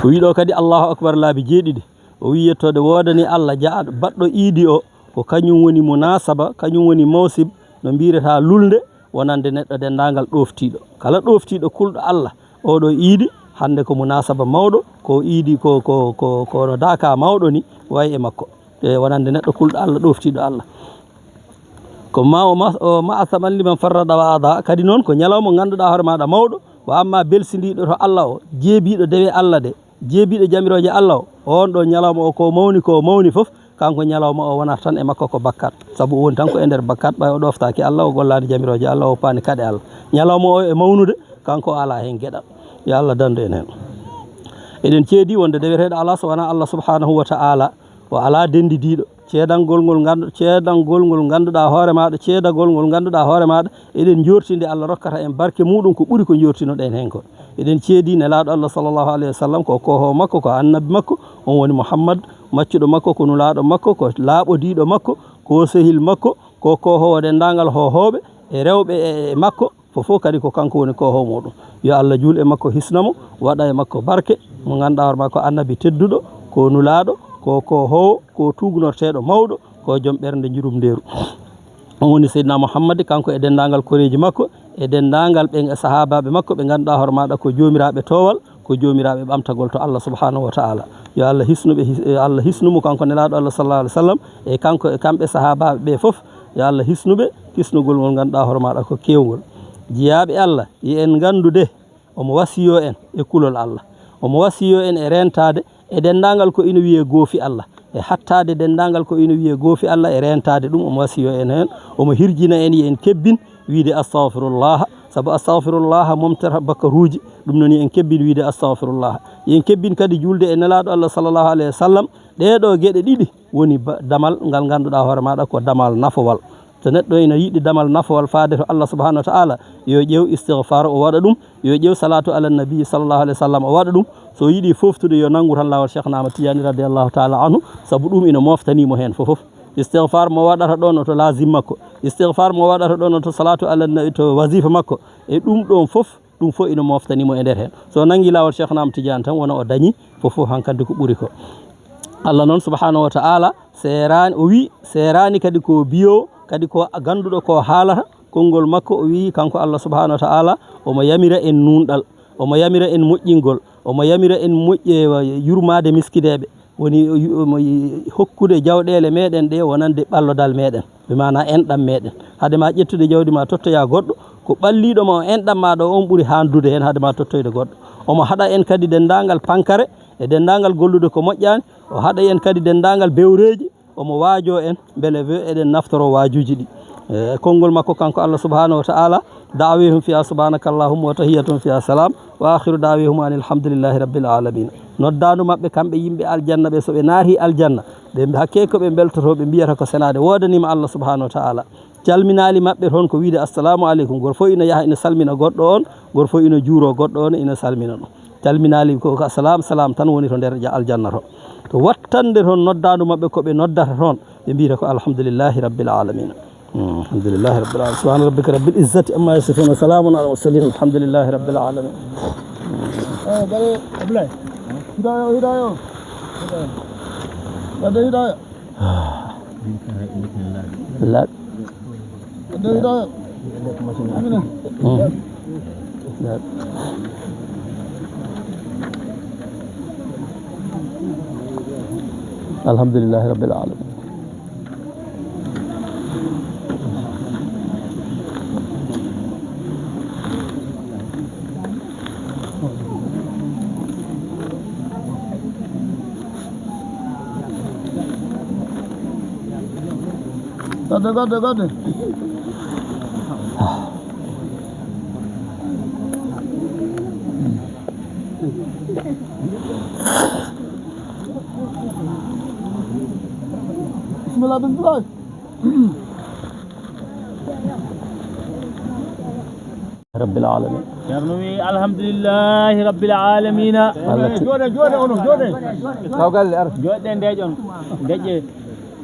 O wii ɗo kadi Allahu akbar laabi jeeɗiɗi. O wii yettoode woodani Allah jaaɗo baɗɗo iidi o, ko kañum woni munasaba, kañum woni mawsib, no mbiyretaa lulnde, wonande neɗɗo denndaangal ɗooftiiɗo. Kala ɗooftiiɗo kulɗo Allah, oɗo iidi, hannde ko munasaba mawɗo, ko iidi ko, ko, ko, ko no daaka mawɗo ni, wayi e makko. E wonande neɗɗo kulɗo Allah, ɗooftiiɗo Allah. Ko ma o ma-, o ma'asaban liman farrada wa ada, kadi noon ko ñalawma mo ngannduɗaa hoore maaɗa mawɗo, wa amma belsindiiɗo to Allah o, jeebiiɗo dewe Allah ɗe, jeebiiɗo jamirooje Allah o, on ɗo ñalawma o ko mawni, ko mawni fof, kanko ñalawma o wonata tan e makko ko bakkat. Sabu o woni tan ko e nder bakkat, ɓay o ɗooftaaki Allah, o gollaani jamirooje Allah, o woppaani kaɗe Allah. Ñalawma o e mawnude, kanko o alaa heen geɗal. Yo Allah dandu en heen. Eɗen ceedi wonde deweteeɗo alaa so wonaa Allah subhanahu wa ta'ala, o alaa denndidiiɗo. Ceedangol ngol nganndu-, ceedangol ngol ngannduɗaa hoore maaɗa, ceedagol ngol ngannduɗaa hoore maaɗa, eɗen njoorti nde Allah rokkata en barke muɗum ko ɓuri ko njoortinoɗen heen ko. Eɗen ceedi Nelaaɗo Allah sallallahu alayhi wa sallam, ko koohoowo makko, ko annabi makko, on woni Muhammad, maccuɗo makko, ko nulaaɗo makko, ko laaɓodiiɗo makko, ko sehil makko, ko koohoowo denndaangal hoohooɓe e rewɓe e, e makko, fof fof kadi ko kanko woni koohoowo muɗum. Yo Allah juul e makko, hisna mo, waɗa e makko barke, mo ngannduɗaa hoore makko annabi tedduɗo, ko nulaaɗo, ko koohoowo, ko tuugnorteeɗo mawɗo, ko joom ɓernde njurumndeeru. On woni Seydina Muhammad, kanko e denndaangal koreeji makko, e denndaangal ɓen e sahaabaaɓe makko, ɓe ngannduɗaa hoore maaɗa ko joomiraaɓe toowal, ko joomiraaɓe ɓamtagol to Allah subhanahu wa ta'ala. Yo Allah hisnu ɓe, his-, yo Allah hisnu mo kanko Nelaaɗo Allah sallallahu alaihi wa sallam, e kanko e kamɓe sahaabaaɓe ɓe fof, yo Allah hisnu ɓe, hisnugol ngol ngannduɗaa hoore maaɗa ko keewngol. Jiyaaɓe Allah, yo en nganndu de, omo wasiyoo en e kulol Allah. Omo wasiyoo en e reentaade e denndaangal ko ina wiyee goofi Allah, e hattaade denndaangal ko ina wiyee goofi Allah, e reentaade ɗum, omo wasiyoo en heen, omo hirjina en, yo en kebbin wiyde astagfirullaha, sabu astagfirullaha momtata bakkaruuji, ɗum noon yo en kebbin wiyde astagfirullaha. Yo en kebbin kadi juulde e Nelaaɗo Allah sallallahu alayhi wa sallam. Ɗee ɗoo geɗe ɗiɗi woni ba-, damal ngal ngannduɗaa hoore maaɗa ko damal nafowal. So neɗɗo ina yiɗi damal nafowal faade to Allah subhanahu wa ta'ala, yo ƴeew istigfar o waɗa ɗum, yo ƴeew salatu ala nabi sallallahu alayhi wa sallam o waɗa ɗum. So yiɗi foftude yo nanngu tan laawol Cheikh Ahmad Tidiane radiyallahu ta'ala anhu, sabu ɗum ina moftani mo heen fof fof. Istigfar mo waɗata ɗoon o to lazim makko, istigfar mo waɗata ɗoon o to salatu ala nabi, to wazifa makko, e ɗum ɗoon fof, ɗum fof ina moftani mo e nder heen. So nanngi laawol Cheikh Ahmad Tidiane tan wona o dañi fof fof hankadi ko ɓuri ko. Allah noon subhanahu wa ta'ala seeraani, o wii seeraani kadi ko biyo, kadi ko gannduɗo ko haalata, konngol makko o wii kanko Allah subhanahu wa ta'ala, omo yamira en nuunɗal, omo yamira en moƴƴingol, omo yamira en moƴƴe, yurmaade miskineeɓe, woni o yu-, omo yi-, hokkude jawɗeele meɗen ɗe wonande ɓallodal meɗen, bi maana enɗam meɗen. Hade ma ƴettude jawdi ma tottoya goɗɗo, ko ɓalliiɗo ma o enɗam ma ɗo on ɓuri handude heen hade ma tottoyde goɗɗo. Omo haɗa en kadi denndaangal pankare e denndaangal gollude ko moƴƴaani, o haɗa en kadi denndaangal bewreeji, omo waajoo en mbele we eɗen naftoro waajuuji ɗi. E konngol makko kanko Allah subhanahu wa ta'ala, da'awihum fiha subhanaka allahumma wa tahiyyatuhum fiha salam, wa akhiru da'awihum anil hamdulillahi rabbil alamin. Noddaandu maɓɓe kamɓe yimɓe aljanna ɓe, so ɓe naati aljanna, ɓe hakke ko ɓe mbeltoto, ɓe mbiyata ko senaade woodaniima Allah subhanahu wa ta'ala. Calminaali maɓɓe toon ko wiide assalamu aleykum. Gooto fof ina yaha ina salmina goɗɗo on, gooto fof ina juuro goɗɗo on, ina salmina ɗum. Calminaali ko, ko salam, salam tan woni to nder ja-, aljanna to. To wattande toon noddaandu maɓɓe ko ɓe noddata toon, ɓe mbiyata ko alhamdulillahi rabbil alamin. Mm, alhamdulillahi rabbil alamin. Subhana rabbika rabbil izzati amma yasifun, wa salamun ala mursalin, alhamdulillahi rabbil alamin. Eh, bare Ablaye. Hidayo, hidayo. Hidayo. Hidayo. La- Hmm. La- Alhamdulillahi rabbil alamin. Gadde, gadde, gadde. Bismillah, bismillah. Rabbil alamin. Ceerno wi alhamdulillahi rabbil alamina. Allah ti- Jooɗe, jooɗe, onon, jooɗe. Taw galle, ara. Jooɗe, ndeƴon. Ndeƴe.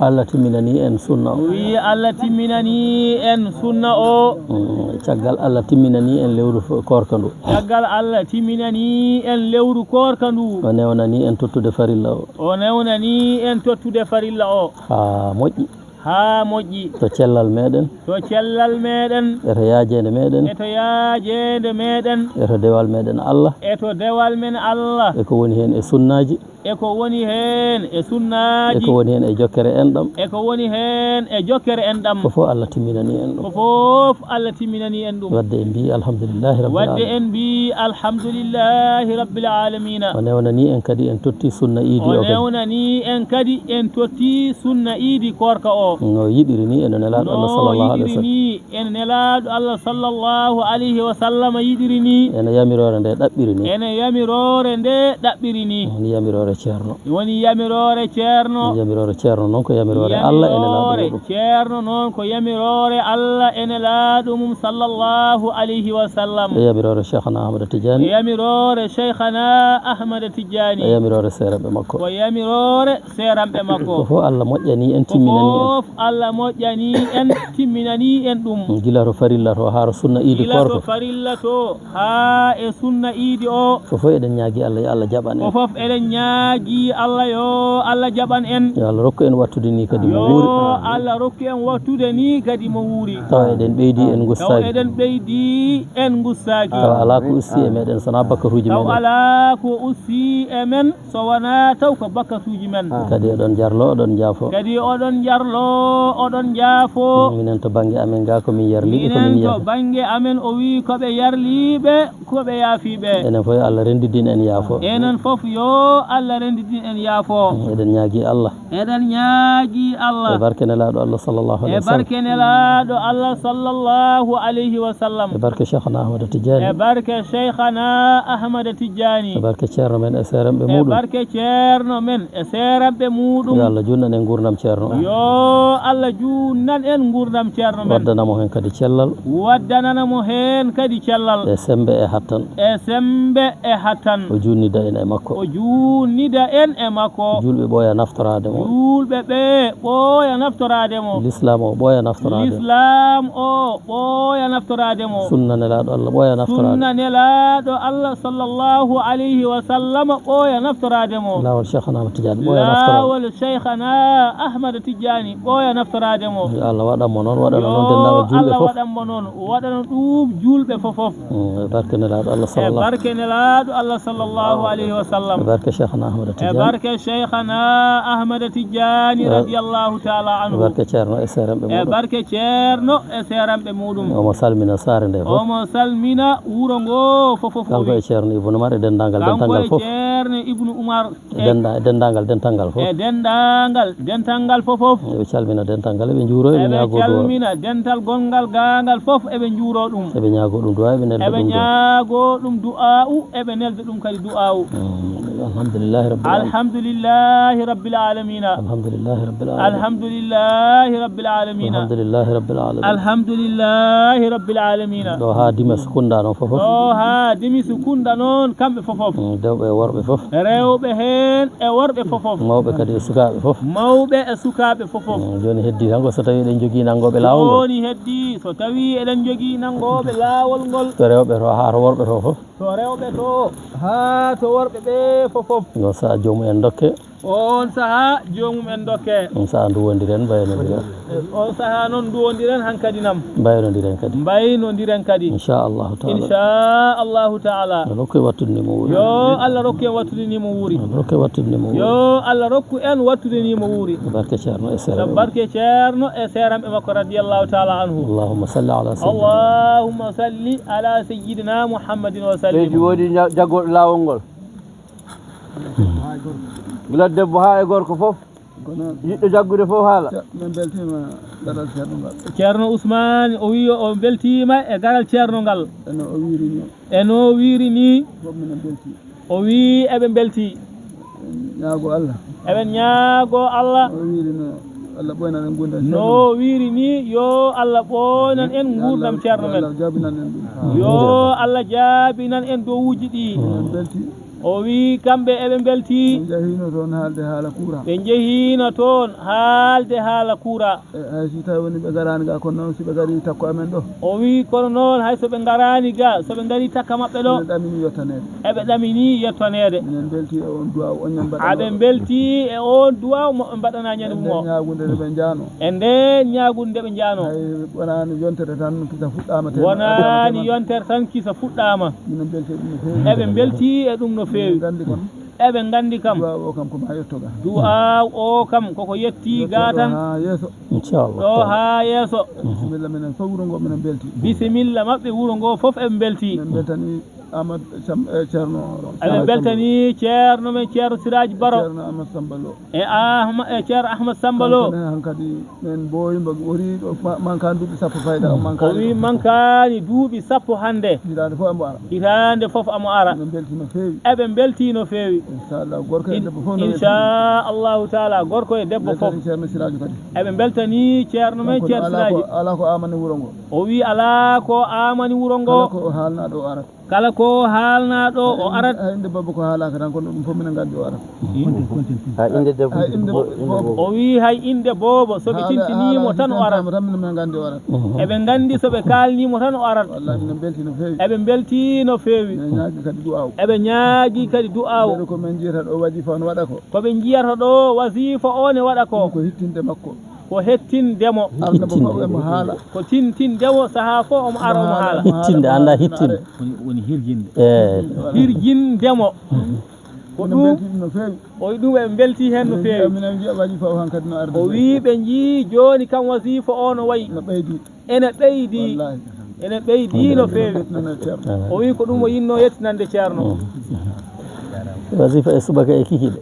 Allah timminani en sunna o. O wi Allah timminani en sunna o. Mm, caggal Allah timminani en lewru fo-, koorka ndu. Caggal Allah timminani en lewru koorka ndu. O newnani en tottude farilla o. O newnani en tottude farilla o. Haa moƴƴi. Haa moƴƴi. To cellal meɗen. To cellal meɗen. E to yaajeende meɗen. E to yaajeende meɗen. E to dewal meɗen Allah. E to dewal men Allah. E ko woni heen e sunnaaji. E ko woni heen e sunnaaji. E ko woni heen e jokkere enɗam. E ko woni heen e jokkere enɗam. Ko fof Allah timminani en ɗum. Ko fof Allah timminani en ɗum. Wadde en mbii alhamdulillahi rabbil alamin. Wadde en mbii alhamdulillahi rabbil alamina. O newnani en kadi en totti sunna iidi o kadi. O newnani en kadi en totti sunna iidi koorka o. No yiɗiri ni eno Nelaaɗo Allah sallallahu alaihi wasallam. No yiɗiri ni eno Nelaaɗo Allah sallallahu alaihi wasallam yiɗiri ni. Eno yamiroore nde ɗaɓɓiri ni. Eno yamiroore nde ɗaɓɓiri ni. Woni yamiroore Ceerno. Woni yamiroore Ceerno. Yamiroore Ceerno noon ko yamiroore Allah e Nelaaɗo muɗum. Yamiroore Ceerno noon ko yamiroore Allah e Nelaaɗo mum sallallahu alaihi wasallam. E yamiroore Cheikhana Ahmada Tidiane. E yamiroore Cheikhana Ahmada Tidiane. E yamiroore seeranɓe makko. Ko yamiroore seeranɓe makko. Ko fof Allah moƴƴani en, timminani en. Ko fof Allah moƴƴani en, timminani en ɗum. Gila to farilla to haa to sunna iidi koorka. Gila to farilla to haa e sunna iidi o. Ko fof eɗen ñaagi Allah, yo Allah jaɓan en. Ko fof eɗen ñaagi Allah, yo Allah jaɓan en. Yo Allah rokku en wattude ni kadi mo wuuri. Yo Allah rokku en wattude ni kadi mo wuuri. Tawa eɗen ɓeydi, en ngustaaki. Tawa eɗen ɓeydi, en ngustaaki. Tawa alaa ko usti e meɗen, so wonaa bakkatuuji meɗen. Tawa alaa ko usti e men, so wonaa taw ko bakkatuuji men. Kadi oɗon jarlo, oɗon njaafo. Kadi oɗon jarlo, oɗon njaafo. Minen to bannge amen ga ko min yarliɓe, ko min yaafo. Minen to bannge amen o wi ko ɓe yarliɓe, ko ɓe yaafiɓe. Enen fof yo Allah renndidin en yaafo. Enen fof yo Allah renndidin en yaafo. Eɗen ñaagi Allah. Eɗen ñaagi Allah. E barke Nelaaɗo Allah sallallahu alaihi wasallam. E barke Nelaaɗo Allah sallallahu alaihi wasallam. E barke Cheikhana Ahmada Tidiane. E barke Cheikhana Ahmada Tidiane. E barke Ceerno men e seeranɓe muɗum. E barke Ceerno men e seeranɓe muɗum. Yo Allah juutnan en nguurndam Ceerno o. Yo Allah juutnan en nguurndam Ceerno men. Waddanamo heen kadi cellal. Waddanana mo heen kadi cellal. E semmbe e hattan. E semmbe e hattan. O juutnida en e makko. O juutnida en e makko. Juulɓe ɓooya naftoraade mo. Juulɓe ɓe ɓooya naftoraade mo. Lislaam o ɓooya naftoraade mo. Lislaam o ɓooya naftoraade mo. Sunna Nelaaɗo Allah ɓooya naftoraade. Sunna Nelaaɗo Allah sallallahu alaihi wasallam ɓooya naftoraade mo. Laawol Cheikhana Ahmad Tidiane ɓooya naftoraade. Laawol Cheikhana Ahmad Tidiane ɓooya naftoraade mo. Yo Allah waɗan mo noon, waɗana noon denndaangal juulɓe fof. Yo Allah waɗan mo noon, waɗana ɗum juulɓe fof fof. Mm, e barke Nelaaɗo Allah sallallahu. E barke Nelaaɗo Allah sallallahu alaihi wasallam. E barke Cheikhana Ahmada Tidiane. E barke Cheikhana Ahmada Tidiane radiyallahu ta'ala anhu. E barke Ceerno e seeranɓe muɗum. E barke Ceerno e seeranɓe muɗum. Omo salmina saare nde fof. Omo salmina wuro ngo fof fof. Kanko e Ceerno Ibnu Umar e denndaangal dental ngal fof. Kanko e Ceerno Ibnu Umar. E dennda-, e denndaangal dental ngal fof. E denndaangal dental ngal fof fof. Eɓe calmina dental ngal, eɓe njuuro, eɓe ñaago du'a. Eɓe calmina dental gongal gaangal fof, eɓe njuuro ɗum. Eɓe ñaago ɗum du'a, eɓe nelda ɗum du'a. Eɓe ñaago ɗum du'a'u, eɓe nelda ɗum kadi du'a'u. Mm, alhamdulillahi rabbil alamin. Alhamdulillahi rabbil alamina. Alhamdulillahi rabbil alamin. Alhamdulillahi rabbil alamina. Alhamdulillahi rabbil alamin. Alhamdulillahi rabbil alamina. Ɗo haa Dimas Kunda noon fof fof. Ɗo haa Dimas Kunda noon kamɓe fof fof. Mm, rewɓe e worɓe fof. Rewɓe heen e worɓe fof fof. Mawɓe kadi e sukaaɓe fof. Mawɓe e sukaaɓe fof fof. Mm, jooni heddii tan ko so tawii eɗen njogii nanngooɓe laawol ngol. Jooni heddii so tawii eɗen njogii nanngooɓe laawol ngol. To rewɓe to haa to worɓe to fof. To rewɓe to haa to worɓe ɓe fof Fof. Ngol sahaa joomum en dokke. On sahaa joomum en dokke. On sahaa nduwondiren, mbaynondiren. On sahaa noon nduwondiren hankadi nam. Mbaynondiren kadi. Mbaynondiren kadi. Inchallahu taala. Inchallahu taala. Yo Allah rokku en wattude ni mo wuuri. Yo Allah rokku en wattude ni mo wuuri. Yo Allah rokku en wattude ni mo wuuri. Barke Ceerno e seeram. Barke Ceerno e seeramɓe makko radiyallahu taala anhu. Allahumma salli ala sayyidina. Allahumma salli ala sayyidina Muhammadin wa sallim. Ɓeydi woodi ja-, jaggooɗo laawol ngol. Gila debbo haa e gorko fof. Yiɗɗo jaggude fof haala. Min mbeltiima garal Ceerno ngal. Ceerno Ousmane o wi o mbeltiima e garal Ceerno ngal. E no o wiiri ni. E no wiiri ni. Fof minen mbeltii. O wi eɓe mbeltii. Ñaago Allah. Eɓen ñaago Allah. O wiiri no Allah ɓooynan en nguurndam Ceerno. No wiiri ni yo Allah ɓooynan en nguurndam Ceerno men. Allah jaabinan en ɗum. Yo Allah jaabinan en dowuuji ɗi. Minen mbeltii. O wi kamɓe eɓe mbeltii. Ɓe njehiino toon haalde haala kuura. Ɓe njehiino toon haalde haala kuura. E, hay si tawi woni ɓe ngaraani ga, kono noon si ɓe ngarii takko amen ɗo. O wi kono noon hay so ɓe ngaraani ga, so ɓe ngarii takka maɓɓe ɗo. Minen ɗamini yettaneede. Eɓe ɗamini yettaneede. Minen mbeltii e on duwaaw, onon mbaɗanoo. Aɓe mbeltii e on duwaaw mo ɓe mbaɗanaa ñande mum o. E nder ñaagunde nde ɓe njaanoo. E nder ñaagunde nde ɓe njaanoo. Hay wonaani yontere tan kisa fuɗɗaama. Wonaani yontere tan kisa fuɗɗaama. Minen mbeltii ɗum no feewi. Eɓe mbeltii e ɗum no feewi. Minen nganndi kon. Eɓe nganndi kam. Duwaaw o kam ko maa yetto ga. Duwaaw o kam koko yetti ga tan. Haa yeeso. Inchallah. Ɗo haa yeeso. Bisimilla, minen fof wuro ngo minen mbeltii. Bisimilla maɓɓe wuro ngo fof eɓe mbeltii. Min mbeltanii Amadou Sam-, e Ceerno. Eɓe mbeltanii Ceerno men Ceerno Siraaji Baro. Ceerno Amadou Samba Lo. E Ahma-, e Ceerno Ahmad Samba Lo. Kanko ne hankadi min mboowi mbo wori ɗo ma-, mankaani duuɓi sappo fayda o mankaani. O wi mankaani duuɓi sappo hannde. Hitaande fof emo ara. Hitaande fof emo ara. Min mbeltii no feewi. Eɓe mbeltii no feewi. Inchallah, gorko e debbo fof no weltii. Inchallahu taala, gorko e debbo fof. Mbeltanii Ceerno Siraaji kadi. Eɓe mbeltanii Ceerno men Ceerno Siraaji. Alaa ko, alaa ko aamani wuro ngo. O wi alaa ko aamani wuro ngo. Kala ko o haalnaa ɗo o arat. Kala ko haalnaa ɗo o arat. Hay innde boobo ko haalaaka tan, kono ɗum fof minen nganndi o arat. Hay innde debbo. Hay innde boobo. O wi hay innde boobo, so ɓe tintiniimo tan o arat. Tan minen nganndi o arat. Eɓe nganndi so ɓe kaalniimo tan o arat. Wallahi minen mbeltii no feewi. Eɓe mbeltii no feewi. Minen ñaagii kadi du'aaw. Eɓe ñaagii kadi du'aaw. Mbeɗa ko min njiyata ɗo wajifa o no waɗa ko. Ko ɓe njiyata ɗo wasifa o ne waɗa ko. Ɗum ko hittinde makko. Ko hettinde mo. Arde mo fof emo haala. Ko tintinde mo sahaa fof omo ara omo haala. Hittinde, annda hittinde. Woni, woni hirjinde. Eh. Hirjinde mo. Ko ɗum. Minen mbeltii ɗum no feewi. O wi ɗum eɓe mbeltii heen no feewi. Minen njiya wajifa o hankadi no arde. O wi ɓe njii jooni kam wasifa o no wayi. No ɓeydi. Ene ɓeydi. Wallahi. Ene ɓeydi no feewi. Alhamdulillah. O wi ko ɗum o yinnoo yettinande Ceerno. Wasifa e subaka e kikiiɗe.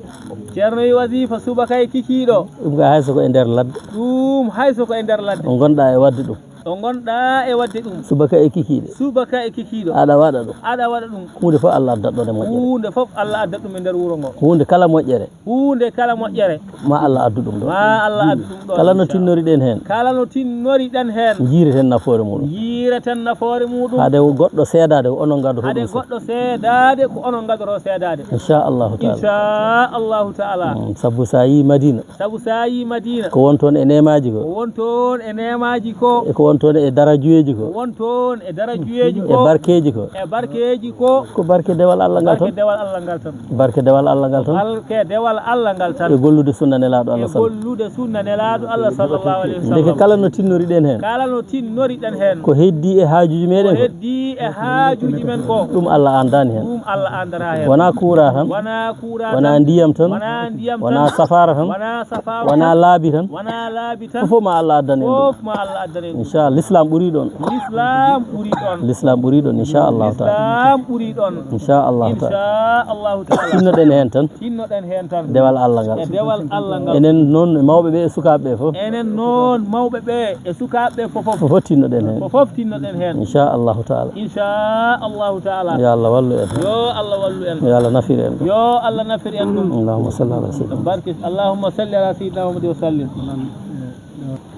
Ceerno wi wasifa subaka e kikiiɗo. Ɗum ka hay so ko e nder ladde. Ɗum hay so ko e nder ladde. Ɗo ngonɗaa e waɗde ɗum. Ɗo ngonɗaa e waɗde ɗum. Subaka e kikiiɗe. Subaka e kikiiɗo. Aɗa waɗa ɗum. Aɗa waɗa ɗum. Huunde fof Allah addat ɗon e moƴƴere. Huunde fof Allah addat ɗum e nder wuro ngo. Huunde kala moƴƴere. Huunde kala moƴƴere. Ma Allah addu ɗum ɗo. Ma Allah addu ɗum ɗo. Kala no tinnoriɗen heen. Kala no tinnoriɗen heen. Njiireten nafoore muɗum. Njiireten nafoore muɗum. Hade goɗɗo seedaade, ko onon ngaddoto ɗum. Hade goɗɗo seedaade, ko onon ngaddoto seedaade. Inchallahu taala. Inchallahu taala. Mm, sabu sa yii Madina. Sabu sa yii Madina. Ko won toon e neemaaji ko. Ko won toon e neemaaji ko. E ko won toon e darajuyeeji ko. Ko won toon e darajuyeeji ko. E barkeeji ko. E barkeeji ko. Ko barke dewal Allah ngal tan. Barke dewal Allah ngal tan. Barke dewal Allah ngal tan. Barke dewal Allah ngal tan. E gollude sunna Nelaaɗo Allah. E gollude sunna Nelaaɗo Allah sallallahu alayhi wa sallam. Ndeke kala no tinnoriɗen heen. Kala no tinnoriɗen heen. Ko heddii e haajuuji meɗen ko. Ko heddii e haajuuji men ko. Ɗum Allah aandaani heen. Ɗum Allah aandaani heen. Wonaa kuuraa tan. Wonaa kuuraa tan. Wonaa ndiyam tan. Wonaa ndiyam tan. Wonaa safaara tan. Wonaa safaara tan. Wonaa laabi tan. Wonaa laabi tan. Fof ma Allah addan en ɗum. Fof ma Allah addan en ɗum. Inchallah, l'islam ɓuri ɗon. L'islam ɓuri ɗon. L'islam ɓuri ɗon, inchallahu taala. L'islam ɓuri ɗon. Inchallahu taala. Inchallahu taala. Tinnoɗen heen tan. Tinnoɗen heen tan. Dewal Allah ngal. E dewal Allah ngal. Enen noon e mawɓe ɓe e sukaaɓe ɓe fof. Enen noon mawɓe ɓe e sukaaɓe ɓe fof. Fof tinnoɗen heen. Fof tinnoɗen heen. Inchallahu taala. Inchallahu taala. Yo Allah wallu en. Yo Allah wallu en. Yo Allah nafir en. Yo Allah nafir en ɗum. Allahumma salli ala sayyidina. Barke. Allahumma salli ala sayyidina Muhammad wa sallim.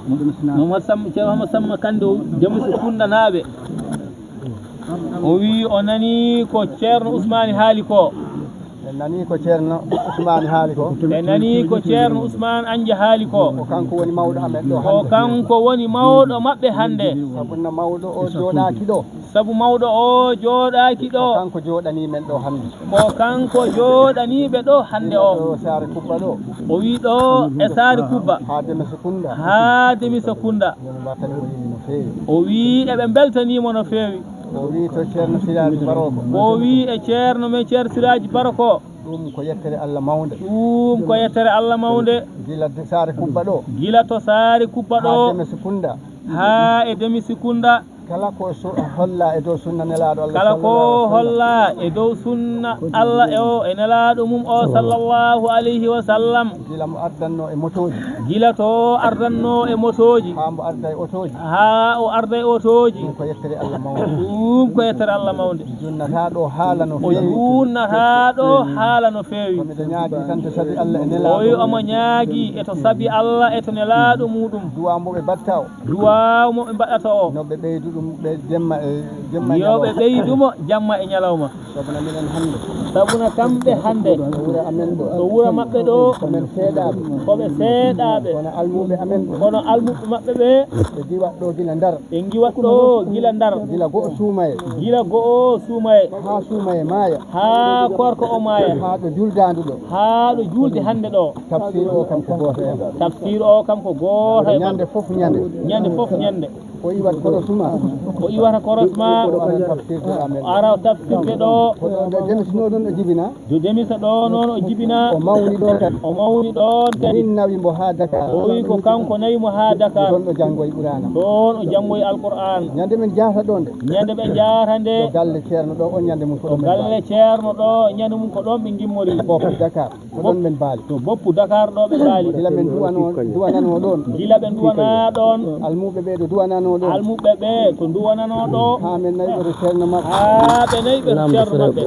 Mamadou Samma, Ceerno Mamadou Samma Kande o, Jamusi Kundanaaɓe. O wi o nani ko Ceerno Ousmane haali ko. Nani ko Ceerno Usmaani haali ko. Ɓe nani ko Ceerno Usmaan Anja haali ko. Ko kanko woni mawɗo amen ɗo hannde. Ko kanko woni mawɗo maɓɓe hannde. Sabu no mawɗo o jooɗaaki ɗo. Sabu mawɗo o jooɗaaki ɗo. Ko kanko jooɗanii men ɗo hannde. Ko kanko jooɗanii ɓe ɗo hannde o. Ɗo Saare Kubba ɗo. O wii ɗo e Saare Kubba. Haa Deme Sekunda. Haa Deme Sekunda. Min mbattani mo yimɓe no feewi. O wii eɓe mbeltanii mo no feewi. O wii to Ceerno Siraaji Baro ko. O wii e Ceerno men Ceerno Siraaji Baro ko. Ɗum ko yettere Allah mawnde. Ɗum ko yettere Allah mawnde. Gila Saare Kubba ɗo. Gila to Saare Kubba ɗo. Haa Deme Sekunda. Haa e Deme Sekunda. Kala ko su-, holla e dow sunna Nelaaɗo Allah. Kala ko sallallahu alaihi wasallam. Holla e dow sunna Allah e o, e Nelaaɗo mum o sallallahu alaihi wasallam. Gila mo ardannoo e motooji. Gila to ardannoo e motooji. Haa mbo arda e otooji. Haa o arda e otooji. Ɗum ko yettere Allah mawnde. Ɗum ko yettere Allah mawnde. Junnata ɗo haala no feewi. O junnata ɗo haala no feewi. Ko miɗo ñaagi tan to sabi Allah e Nelaaɗo. O wi omo ñaagi e to sabi Allah e to Nelaaɗo muɗum. Duwaa mo ɓe mbaɗta o. Duwaa mo ɓe mbaɗata o. No ɓe ɓeydu ɗum ɓe jemma e, jemma e ñalawma. Yo ɓe ɓeydu mo jamma e ñalawma. Sabuna minen hannde. Sabuna kamɓe hannde. To wuro amen ɗo. To wuro maɓɓe ɗo. Ko men seeɗaaɓe. Ko ɓe seeɗaaɓe. Kono almuuɓe amen ɓe. Kono almuuɓe maɓɓe ɓe. Ɓe ndiwat ɗo gila Ndar. Ɓe ndiwat ɗo gila Ndar. Gila go'o suumaye. Gila go'o suumaye. Haa suumaye maaya. Haa korko o maaya. Haa ɗo juldaandu ɗo. Haa ɗo julde hannde ɗo. Tafsir o kam ko gooto en. Tafsir o kam ko gooto e maɓɓe. Ñande fof ñande. Ñande fof ñande. O iwat korosma. O iwata korosma. O ara tafsirde amen. Ara tafsirde ɗo. Ko ɗo, ɗo Deme Sekunda ɗon o jibina. Do Deme Sekunda ɗo noon o jibina. O mawni ɗon kadi. O mawni ɗon kadi. Min nawi mbo haa Dakar. O wi ko kanko nawi mo haa Dakar. Ɗon o janngoyi Qur'aana. Ɗon o janngoyi Alqur'aan. Ñande men jahata ɗon de. Ñande ɓe jahata nde. Ɗo galle Ceerno ɗo, on ñande mum ko ɗo ɗon men galle Ceerno ɗo, ñande mum ko ɗon ɓe ngimmori. Fof Dakar. Ko ɗon men mbaali. To boppu Dakar ɗo ɓe mbaali. Gila men duwano, duwanano ɗon. Gila ɓe duwana ɗon. Almuɓe ɓe ɗo duwanano ɗon. Almuɓe ɓe ko duwanano ɗo. Haa men nayi ɓe to Ceerno maɓɓe. Haa ɓe nayi ɓe to Ceerno maɓɓe.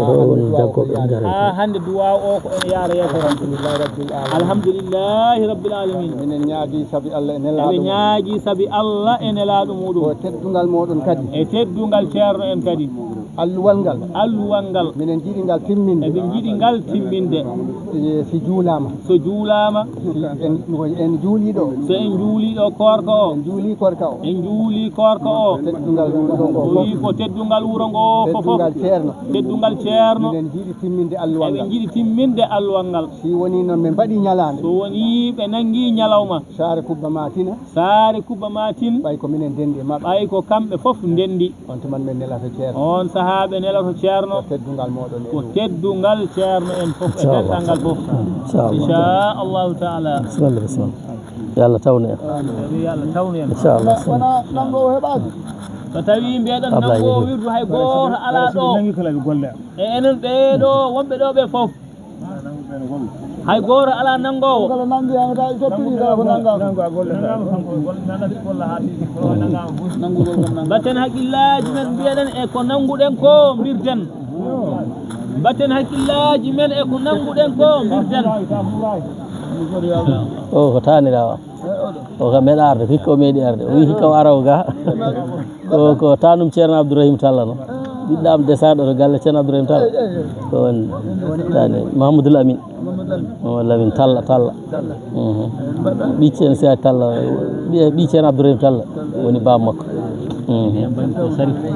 Haa hannde duwaaw o ko ene yaara yeeso tan. Alhamdulillahi rabbil alamin. Alhamdulillahi rabbil alamin. Minen ñaagi sabi Allah e Nelaaɗo. Eɓe ñaagi sabi Allah e Nelaaɗo muɗum. Ko teddungal moɗon kadi. E teddungal Ceerno en kadi. Alluwal ngal. Alluwal ngal. Minen njiɗi ngal timminde. Eɓe njiɗi ngal timminde. E, si juulaama. So juulaama. Si en, en juulii ɗo. So en juulii ɗo koorka o. En juulii koorka o. En juulii koorka o. Teddungal juulɗo ngo fof. O wii ko teddungal wuro ngo fof. Teddungal Ceerno. Teddungal Ceerno. Minen njiɗi timminde alluwal ngal. Eɓe njiɗi timminde alluwal ngal. Si wonii noon ɓe mbaɗii ñalaande. So wonii ɓe nanngii ñalawma. Saare Kubba ma tina. Saare Kubba ma tin. Ɓay ko minen ndenndi e maɓɓe. Ɓay ko kamɓe fof ndenndi. On tuma men nelato Ceerno. On sahaa ɓe nelato Ceerno. Ko teddungal mooɗon en. Ko teddungal Ceerno en fof e dental ngal fof. Inchallah. Inchallahu taala. Bisimilla, bisimilla. Yo Allah tawnu en. Yo Allah tawnu en. Inchallah. Wona, wona nanngo o heɓaaki. So tawii mbiyeɗon nanngo o wirdu hay gooto alaa ɗo. E enen ɓee ɗo wonɓe ɗo ɓe fof. Hay gooto alaa nanngoowo. Kala nanngi heen kay, toppiri kala ko nanngaa. Mbatten hakkillaaji men, mbiyeɗen e ko nannguɗen ko mbirten. Mbatten hakkillaaji men e ko nannguɗen ko mbirten. O ko taaniraawo. O kam meeɗa arde, hikka o meeɗi arde. O wii hikka o ara o ga. Ko, ko taanum Ceerno Abdourahim Talla no. Ɓiɗɗo am desaaɗo to galle Ceerno Abdourahim Talla. Ko on taani Mahamadou Lamine. Mahamadou Lamine Talla, Talla. Mhm. Ɓii Ceerno Siyaji Talla, ɓii, ɓii Ceerno Abdourahim Talla woni baaba makko. Mhm.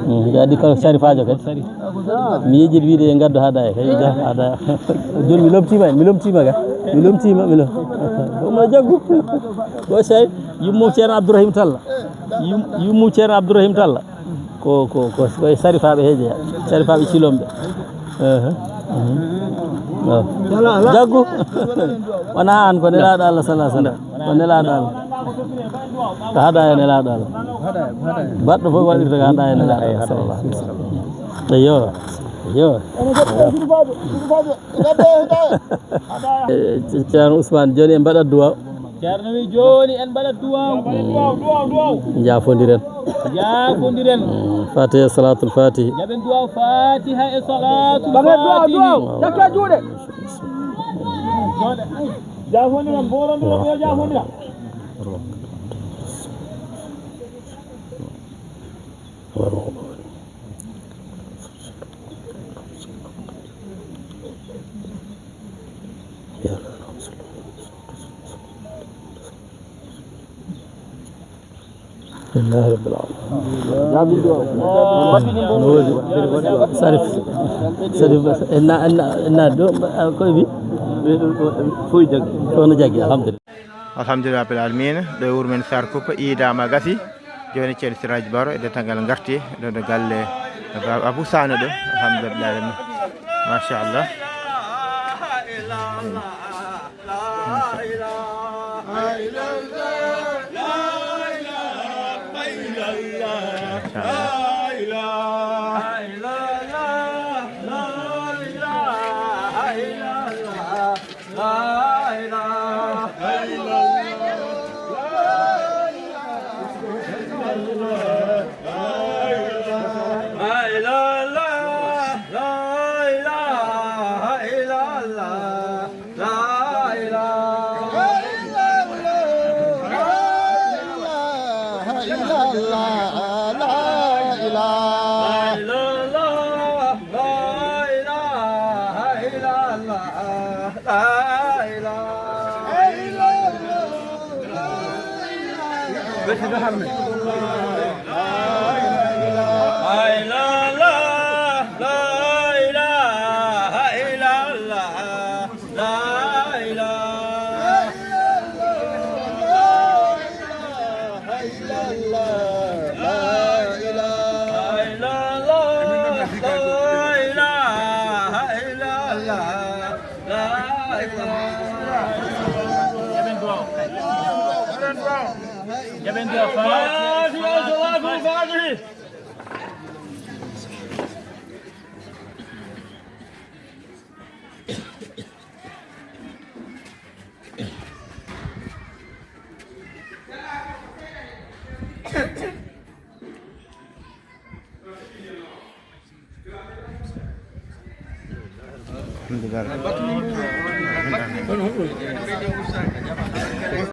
Mhm. Ɓe addi kala sarifaajo kadi. Mi yejjiti wiide yo ngaddu hadaya, kay, ja, hadaya. Jooni mi lomtiima en, mi lomtiima ga. Mi lomtiima, mi lom-, ɗum no jaggu. Ko sey, yummo Ceerno Abdourahim Talla. Yum-, yummo Ceerno Abdourahim Talla. Ko, ko, ko, ko e sarifaaɓe he jeyaa. Sarifaaɓe cilomɓe. Ehe. Mhm. Oh. Jaggu. Wonaa aan, ko nelaaɗo Allah, sallallahu alaihi wasallam. Ko nelaaɗo Allah. Ko hadaya nelaaɗo Allah. Baɗɗo fof waɗirta ko hadaya nelaaɗo Allah, sallallahu alaihi wasallam. Eyyo. Eyyo. Eh, Ceerno Ousmane, jooni en mbaɗat duwaaw. Ceerno wi jooni en mbaɗat duwaaw. Njaafondiren. Njaafondiren. Mm, Fatiha, Salatul Fatihi. Jaɓen duwaaw Fatiha e Salatul Fatihi. Duwaaw, duwaaw. Jakke juuɗe. Jaafondiren, mbooloo mi yo jaafondira. Alhamdulillahi rabbil alamin. Sarif, Sarif, enna, enna, enna do, koy bi? Foy jagi. Foy no jagi, alhamdulillah. Alhamdulillah rabbil alamin. Ɗo e wuro men Sarkup, iidama gasi. Joni Ceerno Siraj Baro e dental ngal garti ɗo, ɗo galle Ba-, Abou Sane ɗo. Alhamdulillah rabbil alamin. Masha Allah.